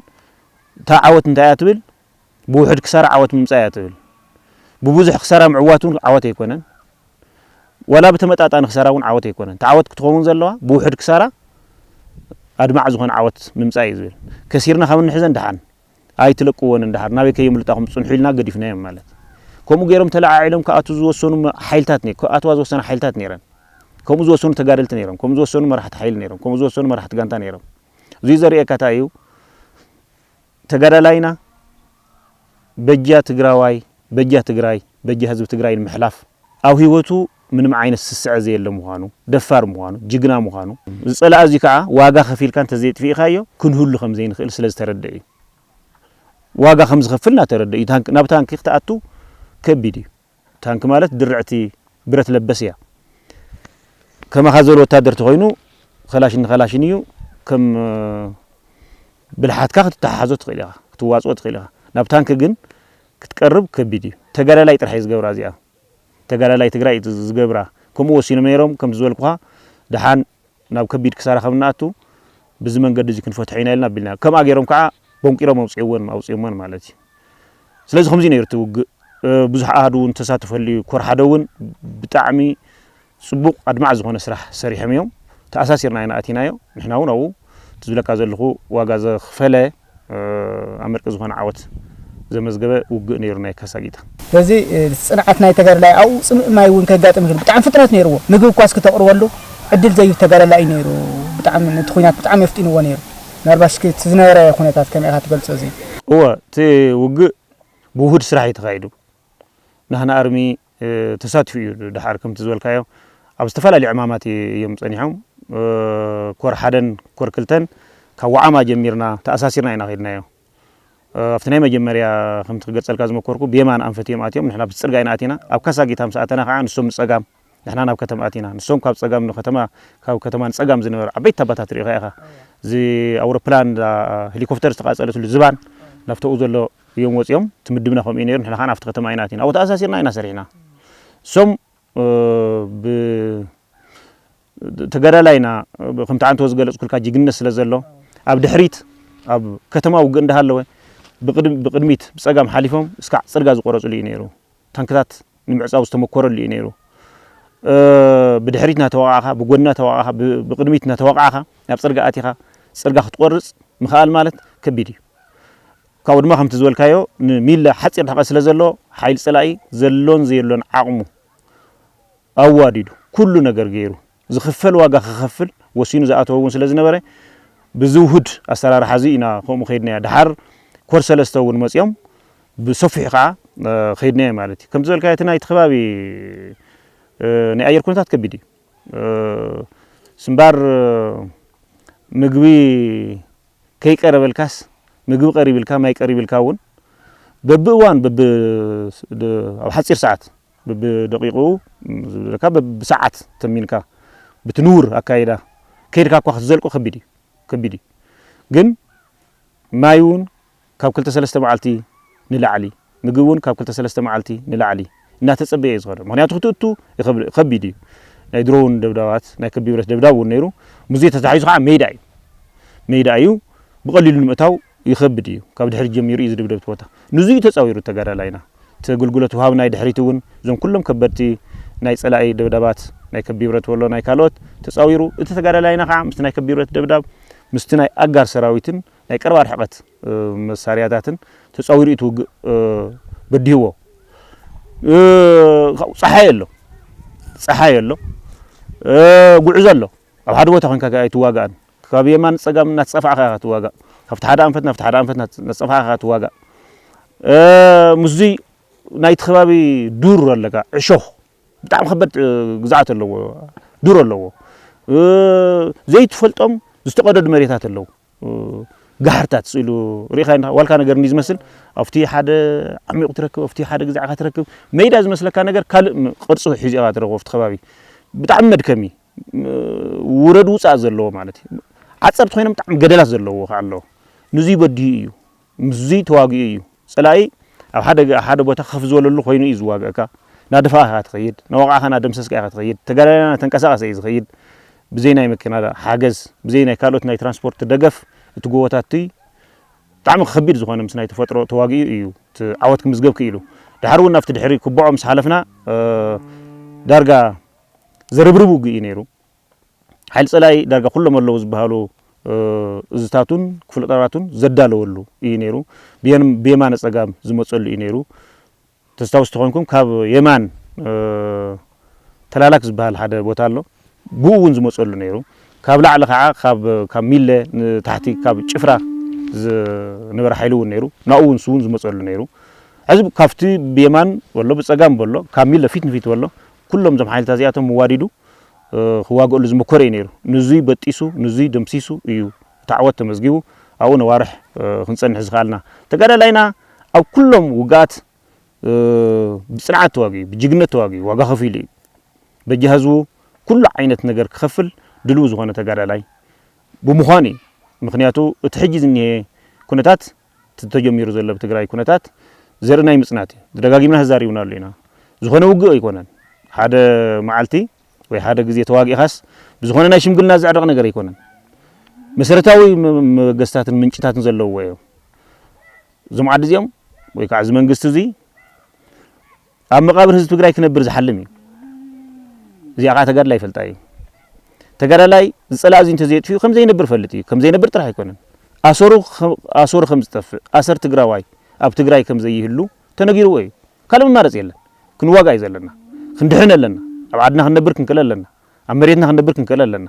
እታ ዓወት እንታይ እያ ትብል? ብውሑድ ክሳራ ዓወት ምምጻእ እያ ትብል። ብብዙሕ ክሳራ ምዕዋት እውን ዓወት ኣይኮነን። ዋላ ብተመጣጣኒ ክሳራ እውን ዓወት ኣይኮነን። እታ ዓወት ክትኸውን ዘለዋ ብውሑድ ክሳራ ኣድማዕ ዝኾነ ዓወት ምምጻእ እዩ ዝብል። ከሲርና ካብ እንሕዘን ደሓን ኣይትለቅዎን፣ እንድሓር ናበይ ከየምልጣኹም ጽንሑ ኢልና ገዲፍናዮም ማለት። ከምኡ ገይሮም ተለዓዒሎም ክኣትዉ ዝወሰኑ መ-፣ ሓይልታት ነ-፣ ክኣትዋ ዝወሰና ሓይልታት ነይረን። ከምኡ ዝወሰኑ ተጋደልቲ ነይሮም፣ ከምኡ ዝወሰኑ መራሕቲ ሓይሊ ነይሮም፣ ከምኡ ዝወሰኑ መራሕቲ ጋንታ ነይሮም። እዙይ ዘርእየካ እንታይ እዩ? ተጋዳላይና በጃ ትግራዋይ፣ በጃ ትግራይ፣ በጃ ህዝቢ ትግራይ ንምሕላፍ ኣብ ህይወቱ ምንም ዓይነት ስስዐ ዘየለ ምዃኑ፣ ደፋር ምዃኑ፣ ጅግና ምዃኑ፣ ዝጸላኣ እዚ ከዓ ዋጋ ከፊልካ እንተዘየጥፊእካዮ ክንህሉ ከም ዘይንኽእል ስለ ዝተረድአ እዩ። ዋጋ ከም ዝኸፍል እናተረድአ እዩ። ታንክ-፣ ናብ ታንኪ ክትኣቱ ከቢድ እዩ። ታንክ ማለት ድርዕቲ ብረት ለበስ እያ። ከማኻ ዘሎ ወታደር ተኾይኑ ከላሽን ንኸላሽን እዩ። ከም ብልሓትካ ክትተሓሓዞ ትኽእል ኢኻ፣ ክትዋፅኦ ትኽእል ኢኻ። ናብ ታንክ ግን ክትቀርብ ከቢድ እዩ። ተጋዳላይ ጥራሕ እዩ ዝገብራ እዚኣ። ተጋዳላይ ትግራይ እዩ ዝገብራ። ከምኡ ወሲኖም ነይሮም፣ ከም ዝበልኩኻ፣ ደሓን ናብ ከቢድ ክሳራ ከም ንኣቱ፣ ብዚ መንገዲ እዚ ክንፈትሖ ኢና ኢልና ኣቢልና። ከምኣ ገይሮም ከዓ ቦንቂሮም ኣውፅእወን፣ ኣውፅኦምወን ማለት እዩ። ስለዚ ከምዚ ነይሩ እቲ ውግእ። እ፣ ብዙሕ ኣሃዱ እውን ተሳተፈሉ እዩ። ኮር ሓደ እውን ብጣዕሚ ፅቡቕ ኣድማዕ ዝኾነ ስራሕ ሰሪሖም እዮም። ተኣሳሲርና ኢና ኣቲናዮ። ንሕና እውን ኣብኡ እቲ ዝብለካ ዘለኹ ዋጋ ዘኽፈለ፣ እ፣ ኣመርቂ ዝኾነ ዓወት ዘመዝገበ ውግእ ነይሩ ናይ ካሳጊታ። ስለዚ፣ እ፣ ጽንዓት ናይ ተጋዳላይ ኣብኡ ጽምእ ማይ እውን ከጋጥም ይኽእል። ብጣዕሚ ፍጥነት ነይርዎ። ምግቢ እኳ እስኪ ተቕርበሉ ዕድል ዘይህብ ተጋዳላይ እዩ ነይሩ። ብጣዕሚ ነቲ ኲናት ብጣዕሚ የፍጢንዎ ነይሩ። ምናልባሽ እስኪ እቲ ዝነበረ ኩነታት ከመይ ኢኻ ትገልጾ እዚ? እወ፣ እቲ ውግእ ብውሁድ ስራሕ እዩ ተኻይዱ። ናህና ኣርሚ፣ እ፣ ተሳቲፉ እዩ። ደሓር ከምቲ ዝበልካዮ ኣብ ዝተፈላለዩ ዕማማት እዮም ጸኒሖም። እ፣ ኮር ሓደን ኮር ክልተን ካብ ወዓማ ጀሚርና ተኣሳሲርና ኢና ከይድናዮ። እ፣ ኣብቲ ናይ መጀመርያ ከምቲ ክገልጸልካ ዝመኮርኩ ብየማን ኣንፈት እዮም ኣትዮም፣ ንሕና ብቲ ጽርጋ ኢና ኣቲና። ኣብ ካሳጊታ ምስ ኣተና ከዓ ንሶም ንጸጋም፣ ንሕና ናብ ከተማ ኣቲና። ንሶም ካብ ጸጋም ንከተማ፣ ካብ ከተማ ንጸጋም ዝነበሩ ዓበይቲ ታባታት ርኢኻ ኢኻ። እዚ ኣውሮፕላን፣ እዛ ሄሊኮፕተር ዝተቃጸለትሉ ዝባን ናብተኡ ዘሎ እዮም ወጺኦም። እቲ ምድብና ከምኡ እዩ ነይሩ። ንሕና ከዓ ናብቲ ከተማ ኢና ኣቲና። ኣብኡ ተኣሳሲርና ኢና ሰሪሕና። እሶም፣ እ፣ ብ-፣ ተጋዳላይና፣ ከምቲ ዓንተወ ዝገለጽኩልካ ጅግንነት ስለ ዘሎ፣ ኣብ ድሕሪት፣ ኣብ ከተማ ውግእ እንዳሃለወ፣ ብቅድም-፣ ብቅድሚት ብጸጋም ሓሊፎም እስካዕ ጽርጋ ዝቆረጽሉ እዩ ነይሩ። ታንክታት ንምዕጻው ዝተመኮረሉ እዩ ነይሩ። እ፣ ብድሕሪት እናተወቃዕካ፣ ብጎኒ እናተወቃዕካ፣ ብ-፣ ብቅድሚት እናተወቃዕካ፣ ናብ ጽርጋ ኣቲኻ፣ ጽርጋ ክትቆርጽ ምኽኣል ማለት ከቢድ እዩ። ካብኡ ድማ ከምቲ ዝበልካዮ፣ ንሚለ ሓጺር ርሕቀት ስለ ዘሎ፣ ሓይሊ ጸላኢ ዘሎን ዘየሎን ዓቕሙ ኣዋዲዱ፣ ኩሉ ነገር ገይሩ፣ ዝኽፈል ዋጋ ክኸፍል ወሲኑ ዝኣተወ እውን ስለ ዝነበረ፣ ብዝውሁድ ኣሰራርሓ እዚ ኢና ከምኡ ከይድናዮ። ደሓር ኮር ሰለስተ እውን መጺኦም፣ ብሰፊሑ ከዓ፣ እ፣ ከይድናዮ ማለት እዩ። ከምቲ ዝበልካዮ፣ እቲ ናይቲ ከባቢ፣ እ፣ ናይ ኣየር ኩነታት ከቢድ እዩ። እ፣ ስምባር፣ እ፣ ምግቢ ከይቀረበልካስ፣ ምግቢ ቀሪብልካ፣ ማይ ቀሪብልካ እውን፣ በብእዋን፣ በብ-፣ ድ-፣ ኣብ ሓጺር ሰዓት፣ በብደቂቑ፣ ዝብለካ፣ በብሰዓት ተሚንካ፣ ብቲ ንቡር ኣካይዳ፣ ከይድካ እኳ ክትዘልቆ ከቢድ እዩ፣ ከቢድ እዩ። ግን ማይ እውን ካብ ክልተ ሰለስተ መዓልቲ ንላዕሊ፣ ምግቢ እውን ካብ ክልተ ሰለስተ መዓልቲ ንላዕሊ እናተጸበየ እዩ ዝኸዶ። ምኽንያቱ ክትእቱ ይኸብ-፣ ከቢድ እዩ። ናይ ድሮውን ደብዳባት፣ ናይ ከቢድ ብረት ደብዳብ እውን ነይሩ። ምስዚ ተታሒዙ ከዓ ሜዳ እዩ። ሜዳ እዩ። ብቐሊሉ ንምእታው ይኸብድ እዩ። ካብ ድሕሪት ጀሚሩ እዩ ዝድብደብ እቲ ቦታ። ንዙይ እዩ ተጻዊሩ ተጋዳላይና። እቲ ኣገልግሎት ወሃቢ ናይ ድሕሪት እውን፣ እዞም ኩሎም ከበድቲ ናይ ጸላኢ ደብዳባት፣ ናይ ከቢድ ብረት ወሎ፣ ናይ ካልኦት ተጻዊሩ። እቲ ተጋዳላይና ከዓ ምስቲ ናይ ከቢድ ብረት ደብዳብ፣ ምስቲ ናይ ኣጋር ሰራዊትን ናይ ቀረባ ርሕቀት፣ እ፣ መሳርያታትን ተጻዊሩ እዩ እቲ ውግእ፣ እ፣ በዲህዎ። እ፣ ጸሓይ ኣሎ፣ ጸሓይ ኣሎ፣ እ፣ ጉዕዞ ኣሎ። ኣብ ሓደ ቦታ ኮንካ ኣይትዋጋእን። ካብ የማን ጸጋም እናተጸፋዕካ ኢኻ ትዋጋእ። ካብቲ ሓደ ኣንፈት ናብቲ ሓደ ኣንፈት እናተ-፣ እናተጸፋዕካ ኢኻ ትዋጋእ። እ፣ ምስዚ ናይቲ ከባቢ ዱር ኣለካ፣ ዕሾኽ፣ ብጣዕሚ ከበድ፣ እ፣ ግዝዓት ኣለዎ፣ ዱር ኣለዎ። እ፣ ዘይትፈልጦም ዝተቐደዱ መሬታት ኣለዉ። እ፣ ጋሕርታት ስኢሉ ርኢኻ ኢኻ፣ ዋልካ ነገር እንዲ ዝመስል፣ ኣብቲ ሓደ ዓሚቑ ትረክብ፣ ኣብቲ ሓደ ግዛዕካ ትረክብ። ሜዳ ዝመስለካ ነገር ካልእ ም-፣ ቅርጺ ሒዙ ኢኻ ትረኽቦ ኣብቲ ከባቢ። ብጣዕሚ መድከሚ። ውረድ ውፃእ ዘለዎ ማለት እዩ። ዓፀርቲ ኮይኖም ብጣዕሚ ገደላት ዘለዎ ከዓ ኣለዎ። ንዙይ በዲሁ እዩ፣ ምስዙይ ተዋጊኡ እዩ። ፀላኢ ኣብ ሓደ፣ ሓደ ቦታ ከፍ ዝበለሉ ኮይኑ እዩ ዝዋግአካ። ናደፋእካ ኢኻ ትኸይድ፣ ናወቃዕካ ናደምሰስካ ኢኻ ትኸይድ። ተጋዳላይና ተንቀሳቀሰ እዩ ዝኸይድ። ብዘይ ናይ መኪና ሓገዝ፣ ብዘይ ናይ ካልኦት ናይ ትራንስፖርት ደገፍ እቲ ጎቦታት እቲ ብጣዕሚ ከቢድ ዝኾነ ምስ ናይ ተፈጥሮ ተዋጊኡ እዩ እቲ ዓወት ክምዝገብ ክኢሉ። ድሓር እውን ናብቲ ድሕሪ ክቦዖ ምስ ሓለፍና፣ እ፣ ዳርጋ ዘርብርብ ውግእ እዩ ነይሩ። ሓይሊ ጸላኢ ዳርጋ ኩሎም ኣለዉ ዝበሃሉ፣ እ፣ እዝታቱን ክፍለ ጦራቱን ዘዳለወሉ እዩ ነይሩ። ብየን-፣ ብየማነ ጸጋም ዝመጸሉ እዩ ነይሩ። ተስታውስ ተኾንኩም ካብ የማን፣ እ፣ ተላላክ ዝበሃል ሓደ ቦታ ኣሎ። ብኡ እውን ዝመጸሉ ነይሩ። ካብ ላዕሊ ከዓ ካብ፣ ካብ ሚለ ንታሕቲ ካብ ጭፍራ ዝነበረ ሓይሊ እውን ነይሩ። ናብኡ እውን ንሱ እውን ዝመጸሉ ነይሩ። ሕዚ ካብቲ ብየማን በሎ፣ ብጸጋም በሎ፣ ካብ ሚለ ፊት ንፊት በሎ፣ ኩሎም እዞም ሓይልታት እዚኣቶም መዋዲዱ ክዋግእሉ ዝመኮረ እዩ ነይሩ። ንዙይ በጢሱ፣ ንዙይ ደምሲሱ እዩ እቲ ዓወት ተመዝጊቡ ኣብኡ ነዋርሕ ክንጸንሕ ዝኸኣልና። ተጋዳላይና ኣብ ኩሎም ውግኣት ብጽንዓት ተዋጊኡ፣ ብጅግነት ተዋጊኡ ዋጋ ከፊሉ እዩ። በጃ ህዝቡ ኩሉ ዓይነት ነገር ክኸፍል ድልው ዝኾነ ተጋዳላይ ብምዃኑ እዩ። ምኽንያቱ እቲ ሕጂ ዝኒሀ ኩነታት፣ እቲ ተጀሚሩ ዘሎ ብትግራይ ኩነታት ዘርኢ ናይ ምጽናት እዩ። ደጋጊምና ተዛሪብናሉ ኢና። ዝኾነ ውግእ ኣይኮነን። ሓደ መዓልቲ ወይ ሓደ ግዜ ተዋጊእኻስ ብዝኾነ ናይ ሽምግልና ዘዕረቕ ነገር ኣይኮነን። መሰረታዊ መ- መበገስታትን ምንጭታትን ዘለውዎ እዮም። እዞም ዓዲ እዚኦም ወይ ከዓ እዚ መንግስቲ እዚ ኣብ መቓብር ህዝቢ ትግራይ ክነብር ዝሓልም እዩ። እዚኣ ከዓ ተጋድላይ ይፈልጣ እዩ። ተጋዳላይ ዝፀላእ እዚ እንተዘየጥፍኡ ከም ዘይነብር ፈልጥ እዩ። ከም ዘይነብር ጥራሕ ኣይኮነን፣ ኣሰሩ ኣሰሩ ከም ዝጠፍእ፣ ኣሰር ትግራዋይ ኣብ ትግራይ ከም ዘይህሉ ተነጊርዎ እዩ። ካልእ መማረፂ የለን። ክንዋጋ እዩ ዘለና። ክንድሕን ኣለና። ኣብ ዓድና ክንነብር ክንክእል ኣለና። ኣብ መሬትና ክንነብር ክንክእል ኣለና።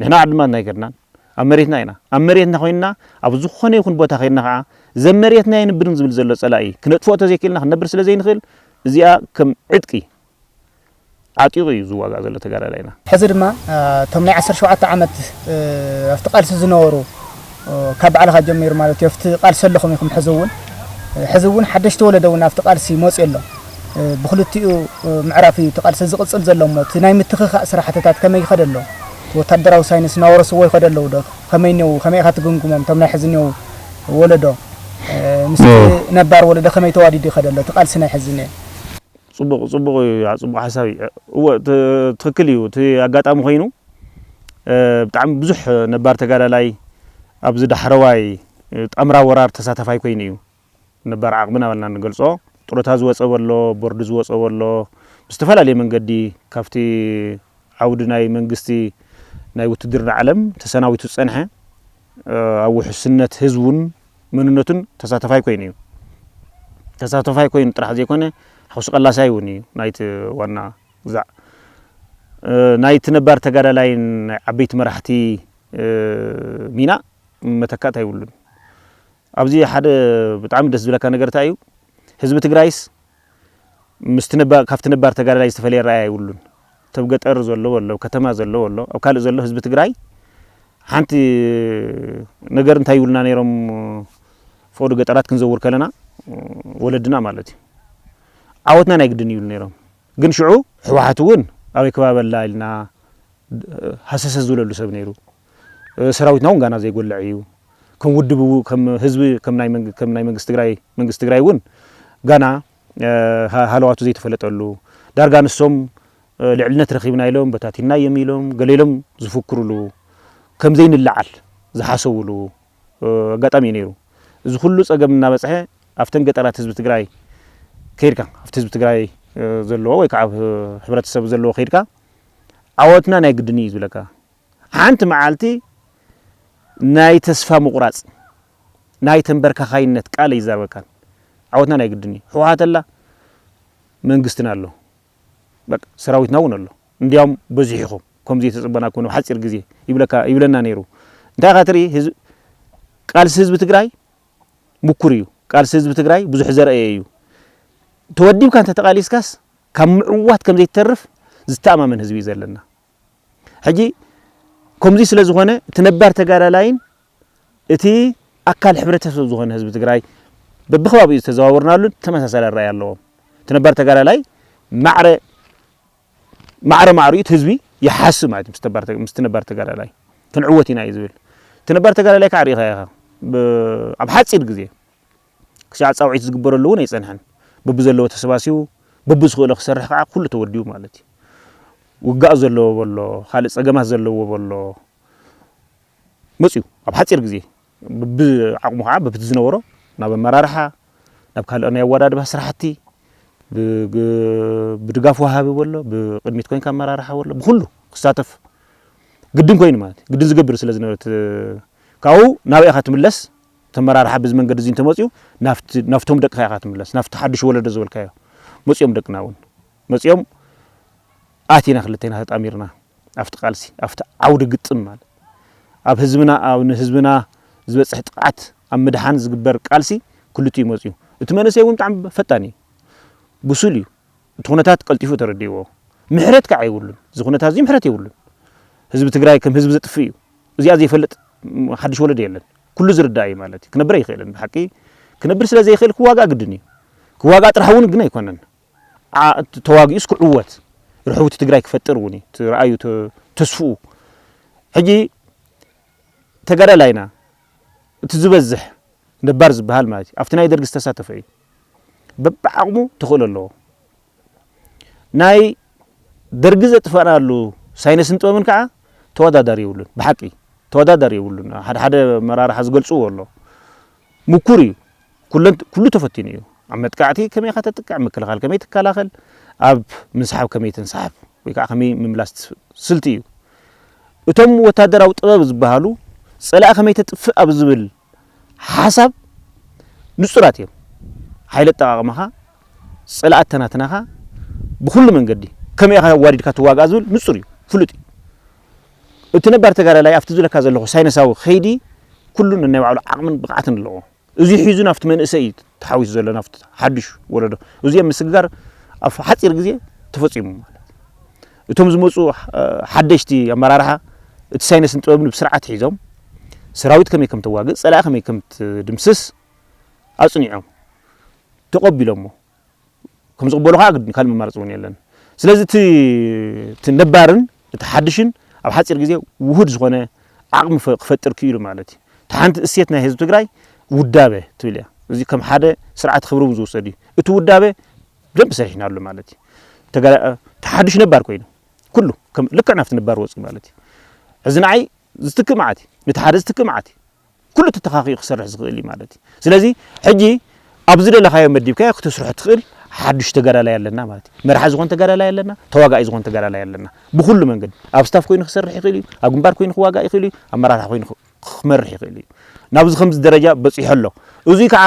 ንሕና ዓድማትና ኣይከድናን፣ ኣብ መሬትና ኢና። ኣብ መሬትና ኮይንና ኣብ ዝኾነ ይኹን ቦታ ከይድና ከዓ ዘብ መሬትና ኣይንብርን ዝብል ዘሎ ፀላኢ ክነጥፍኦ ተዘይክእልና ክንነብር ስለ ዘይንኽእል፣ እዚኣ ከም ዕጥቂ ዓጢቑ እዩ ዝዋጋእ ዘሎ ተጋዳላይና። ሕዚ ድማ እቶም ናይ ዓሰርተ ሸውዓተ ዓመት ኣብቲ ቃልሲ ዝነበሩ፣ ካብ ባዕልኻ ጀሚሩ ማለት እዩ፣ ኣብቲ ቃልሲ ኣለኹም ኢኹም። ሕዚ እውን ሕዚ እውን ሓደሽቲ ወለዶ እውን ኣብቲ ቃልሲ ይመፅእ ኣሎ። ብክልቲኡ ምዕራፍ እዩ እቲ ቃልሲ ዝቕፅል ዘሎ እሞ እቲ ናይ ምትኽኻእ ስራሕትታት ከመይ ይኸደ ኣሎ? ወታደራዊ ሳይንስ እናወረስዎ ይኸደ ኣለዉ ዶ? ከመይ እኒው ከመይ ኢኻ ትግምግሞም እቶም ናይ ሕዚ እኒው ወለዶ ምስ ነባር ወለዶ ከመይ ተዋዲዱ ይኸደ ኣሎ እቲ ቃልሲ ናይ ሕዚ እኒኦ? ፅቡቕ ፅቡቕ እዩ፣ ፅቡቕ ሓሳብ እዩ። እወ፣ ት- ትኽክል እዩ። እቲ ኣጋጣሚ ኮይኑ ብጣዕሚ ብዙሕ ነባር ተጋዳላይ ኣብዚ ዳሕረዋይ ጣምራ ወራር ተሳታፋይ ኮይኑ እዩ። ነባር ዓቕሚ እናበልና ንገልፆ፣ ጡረታ ዝወፀ በሎ፣ ቦርድ ዝወፀ በሎ፣ ብዝተፈላለየ መንገዲ ካብቲ ዓውዲ ናይ መንግስቲ ናይ ውትድርና ዓለም ተሰናቢቱ ዝፀንሐ፣ ኣብ ውሕስነት ህዝቡን መንነቱን ተሳተፋይ ኮይኑ እዩ። ተሳተፋይ ኮይኑ ጥራሕ ዘይኮነ፣ ሓውሲ ቀላሳይ እውን እዩ ናይቲ ዋና ግዛዕ። ናይቲ ነባር ተጋዳላይን ናይ ዓበይቲ መራሕቲ ሚና መተካእታ ይብሉን። ኣብዚ ሓደ ብጣዕሚ ደስ ዝብለካ ነገር እንታይ እዩ? ህዝቢ ትግራይስ ምስቲ ነባ- ካብቲ ነባር ተጋዳላይ ዝተፈለየ ረኣያ ይብሉን። ተብ ገጠር ዘሎ ወሎ፣ ኣብ ከተማ ዘሎ ወሎ፣ ኣብ ካልእ ዘሎ ህዝቢ ትግራይ ሓንቲ ነገር እንታይ ይብሉና ነይሮም? ፈቕዱ ገጠራት ክንዘውር ከለና፣ ወለድና ማለት እዩ፣ ዓወትና ናይ ግድን ይብሉ ነይሮም። ግን ሽዑ ህወሓት እውን ኣበይ ከባቢ ኣላ ኢልና ሃሰሰ ዝብለሉ ሰብ ነይሩ። ሰራዊትና እውን ጋና ዘይጎልዕ እዩ። ከም ውድብ እው- ከም ህዝቢ ከም ናይ መንግ- ከም ናይ መንግስቲ ትግራይ መንግስቲ ትግራይ እውን ጋና ሃ- ሃለዋቱ ዘይተፈለጠሉ፣ ዳርጋ ንሶም ልዕልነት ረኺብና ኢሎም በታቲና እዮም ኢሎም ገለ ኢሎም ዝፍክሩሉ፣ ከም ዘይንለዓል ዝሓሰቡሉ ኣጋጣሚ እዩ ነይሩ። እዚ ኩሉ ፀገም እናበፅሐ ኣብተን ገጠራት ህዝቢ ትግራይ ከይድካ ኣብቲ ህዝቢ ትግራይ ዘለዎ ወይ ከዓ ኣብ ሕብረተሰብ ዘለዎ ከይድካ ዓወትና ናይ ግድን እዩ ዝብለካ። ሓንቲ መዓልቲ ናይ ተስፋ ምቑራፅ ናይ ተንበርካኻይነት ቃል ኣይዛረበካን። ዓወትና ናይ ግድን እዩ። ህወሓት ኣላ፣ መንግስትና ኣሎ፣ በቃ ሰራዊትና እውን ኣሎ። እንዲያውም በዚሑ ኢኹም ከምዚ የተፀበናኩም ኣብ ሓፂር ግዜ ይብለካ ይብለና ነይሩ። እንታይ ኢኻ ትርኢ? ህዝቢ- ቃልሲ ህዝቢ ትግራይ ምኩር እዩ። ቃልሲ ህዝቢ ትግራይ ብዙሕ ዘርአየ እዩ። ተወዲብካ እንተተቓሊስካስ ካብ ምዕዋት ከም ዘይትተርፍ ዝተኣማመን ህዝቢ እዩ ዘለና። ሕጂ ከምዚ ስለ ዝኾነ እቲ ነባር ተጋዳላይን እቲ ኣካል ሕብረተሰብ ዝኾነ ህዝቢ ትግራይ በብከባቢኡ ዝተዘዋወርናሉ ተመሳሳሊ ኣረኣእያ ኣለዎም። እቲ ነባር ተጋዳላይ ማዕረ ማዕረ ማዕሪኡ እቲ ህዝቢ ይሓስብ ማለት እዩ። ምስ ተባር- ምስ ነባር ተጋዳላይ ክንዕወት ኢና እዩ ዝብል። እቲ ነባር ተጋዳላይ ከዓ ርኢኻ ኢኻ። ብ- ኣብ ሓፂር ግዜ ክሻዕ ፃውዒት ዝግበረሉ እውን ኣይፀንሐን። በብዘለዎ ተሰባሲቡ በብዝኽእሎ ክሰርሕ ከዓ ኩሉ ተወዲቡ ማለት እዩ። ውጋእ ዘለዎ በሎ፣ ካልእ ፀገማት ዘለዎ በሎ፣ መፅዩ ኣብ ሓፂር ግዜ ብዓቕሙ ከዓ በብቲ ዝነበሮ ናብ ኣመራርሓ፣ ናብ ካልእ ናይ ኣወዳድባ ስራሕቲ ብግ- ብድጋፍ ወሃቢ በሎ፣ ብቅድሚት ኮይንካ ኣመራርሓ በሎ፣ ብኩሉ ክሳተፍ ግድን ኮይኑ ማለት እዩ። ግድን ዝገብር ስለ ዝነበረ እቲ- ካብኡ ናበይ ኢኻ ትምለስ? ተመራርሓ ብዚ መንገዲ እዚ እንተመፅኡ ናብቲ- ናብቶም ደቅኻ ኢኻ ትምለስ፣ ናብቲ ሓዱሽ ወለዶ ዝበልካዮ። መፅኦም ደቅና እውን መፅኦም ኣቲና ክልቴና ተጣሚርና ኣብቲ ቃልሲ ኣብቲ ዓውዲ ግጥም ማለት ኣብ ህዝብና ኣብ ንህዝብና ዝበፅሕ ጥቕዓት ኣብ ምድሓን ዝግበር ቃልሲ ክልቲኡ መፅኡ። እቲ መንእሰይ እውን ብጣዕሚ ፈጣን እዩ፣ ብሱል እዩ። እቲ ኩነታት ቀልጢፉ ተረዲእዎ። ምሕረት ከዓ የብሉን። እዚ ኩነታት እዚ ምሕረት የብሉን። ህዝቢ ትግራይ ከም ህዝቢ ዘጥፍእ እዩ። እዚኣ ዘይፈልጥ ሓድሽ ወለዶ የለን። ኩሉ ዝርዳእ እዩ ማለት እዩ። ክነብር ኣይኽእልን። ብሓቂ ክነብር ስለ ዘይኽእል ክዋጋእ ግድን እዩ። ክዋጋእ ጥራሕ እውን ግን ኣይኮነን። ተዋጊኡስ ክዕወት፣ ርሕውቲ ትግራይ ክፈጥር እውን እዩ እቲ ርኣዩ፣ ተስፍኡ። ሕጂ ተጋዳላይና እቲ ዝበዝሕ ነባር ዝበሃል ማለት እዩ ኣብቲ ናይ ደርጊ ዝተሳተፈ እዩ። በብዓቕሙ ተኽእሎ ኣለዎ። ናይ ደርጊ ዘጥፋእናሉ ሳይነስን ጥበብን ከዓ ተወዳዳሪ የብሉን። ብሓቂ ተወዳዳሪ የብሉን። ሓደ ሓደ መራርሓ ዝገልፅዎ ኣሎ። ምኩር እዩ። ኩሉ ተፈቲኑ እዩ። ኣብ መጥቃዕቲ ከመይ ኢኻ ተጥቅዕ፣ ምክልኻል ከመይ ትከላኸል፣ ኣብ ምስሓብ ከመይ ትንስሓብ ወይ ከዓ ከመይ ምምላስ ስልቲ እዩ። እቶም ወታደራዊ ጥበብ ዝበሃሉ ፀላኢ ከመይ ተጥፍእ ኣብ ዝብል ሓሳብ ንፁራት እዮም። ሓይሊ ኣጠቓቕማኻ፣ ፀላኢ ኣተናትናኻ ብኩሉ መንገዲ ከመይ ኢኻ ኣዋዲድካ ትዋጋእ ዝብል ንፁር እዩ፣ ፍሉጥ እዩ። እቲ ነባር ተጋዳላይ ኣብቲ ዝብለካ ዘለኹ ሳይነሳዊ ከይዲ ኩሉ ነናይ ባዕሉ ዓቕምን ብቕዓትን ኣለዎ። እዚ ሒዙ ናብቲ መንእሰይ እዩ ተሓዊሱ ዘሎ፣ ናብቲ ሓድሽ ወለዶ። እዚኦም ምስግጋር ኣብ ሓፂር ግዜ ተፈፂሙ ማለት። እቶም ዝመፁ ሓደሽቲ ኣመራርሓ እቲ ሳይነስን ጥበብን ብስርዓት ሒዞም ሰራዊት ከመይ ከም ተዋግእ፣ ፀላኢ ከመይ ከም ትድምስስ ኣፅኒዖም ተቐቢሎሞ። ከም ዝቕበሉ ከዓ ግድን ካልእ መማረፂ እውን የለን። ስለዚ እቲ ነባርን እቲ ሓድሽን ኣብ ሓፂር ግዜ ውሁድ ዝኾነ ዓቕሚ ክፈጥር ክኢሉ ማለት እዩ። እቲ ሓንቲ እሴት ናይ ህዝቢ ትግራይ ውዳበ ትብል እያ። እዚ ከም ሓደ ስርዓት ክብሪ እውን ዝውሰድ እዩ። እቲ ውዳበ ብደንብ ሰሪሕናሉ ማለት እዩ። እቲ ሓድሽ ነባር ኮይኑ ኩሉ ልክዕ ናብቲ ነባር ወፂ ማለት እዩ። እዚ ንዓይ ዝትክእ መዓት እዩ፣ ነቲ ሓደ ዝትክእ መዓት እዩ። ኩሉ ተተኻኺኡ ክሰርሕ ዝኽእል እዩ ማለት እዩ። ስለዚ ሕጂ ኣብ ዝደለኻዮ መዲብካዮ ክተስርሖ ትኽእል ሓዱሽ ተጋዳላይ ኣለና ማለት እዩ። መራሒ ዝኾን ተጋዳላይ ኣለና፣ ተዋጋኢ ዝኾን ተጋዳላይ ኣለና። ብኹሉ መንገዲ ኣብ ስታፍ ኮይኑ ክሰርሕ ይኽእል እዩ፣ ኣብ ግንባር ኮይኑ ክዋጋእ ይኽእል እዩ፣ ኣመራርሓ ኮይኑ ክመርሕ ይኽእል እዩ። ናብዚ ከምዚ ደረጃ በፂሑ ኣሎ። እዙይ ከዓ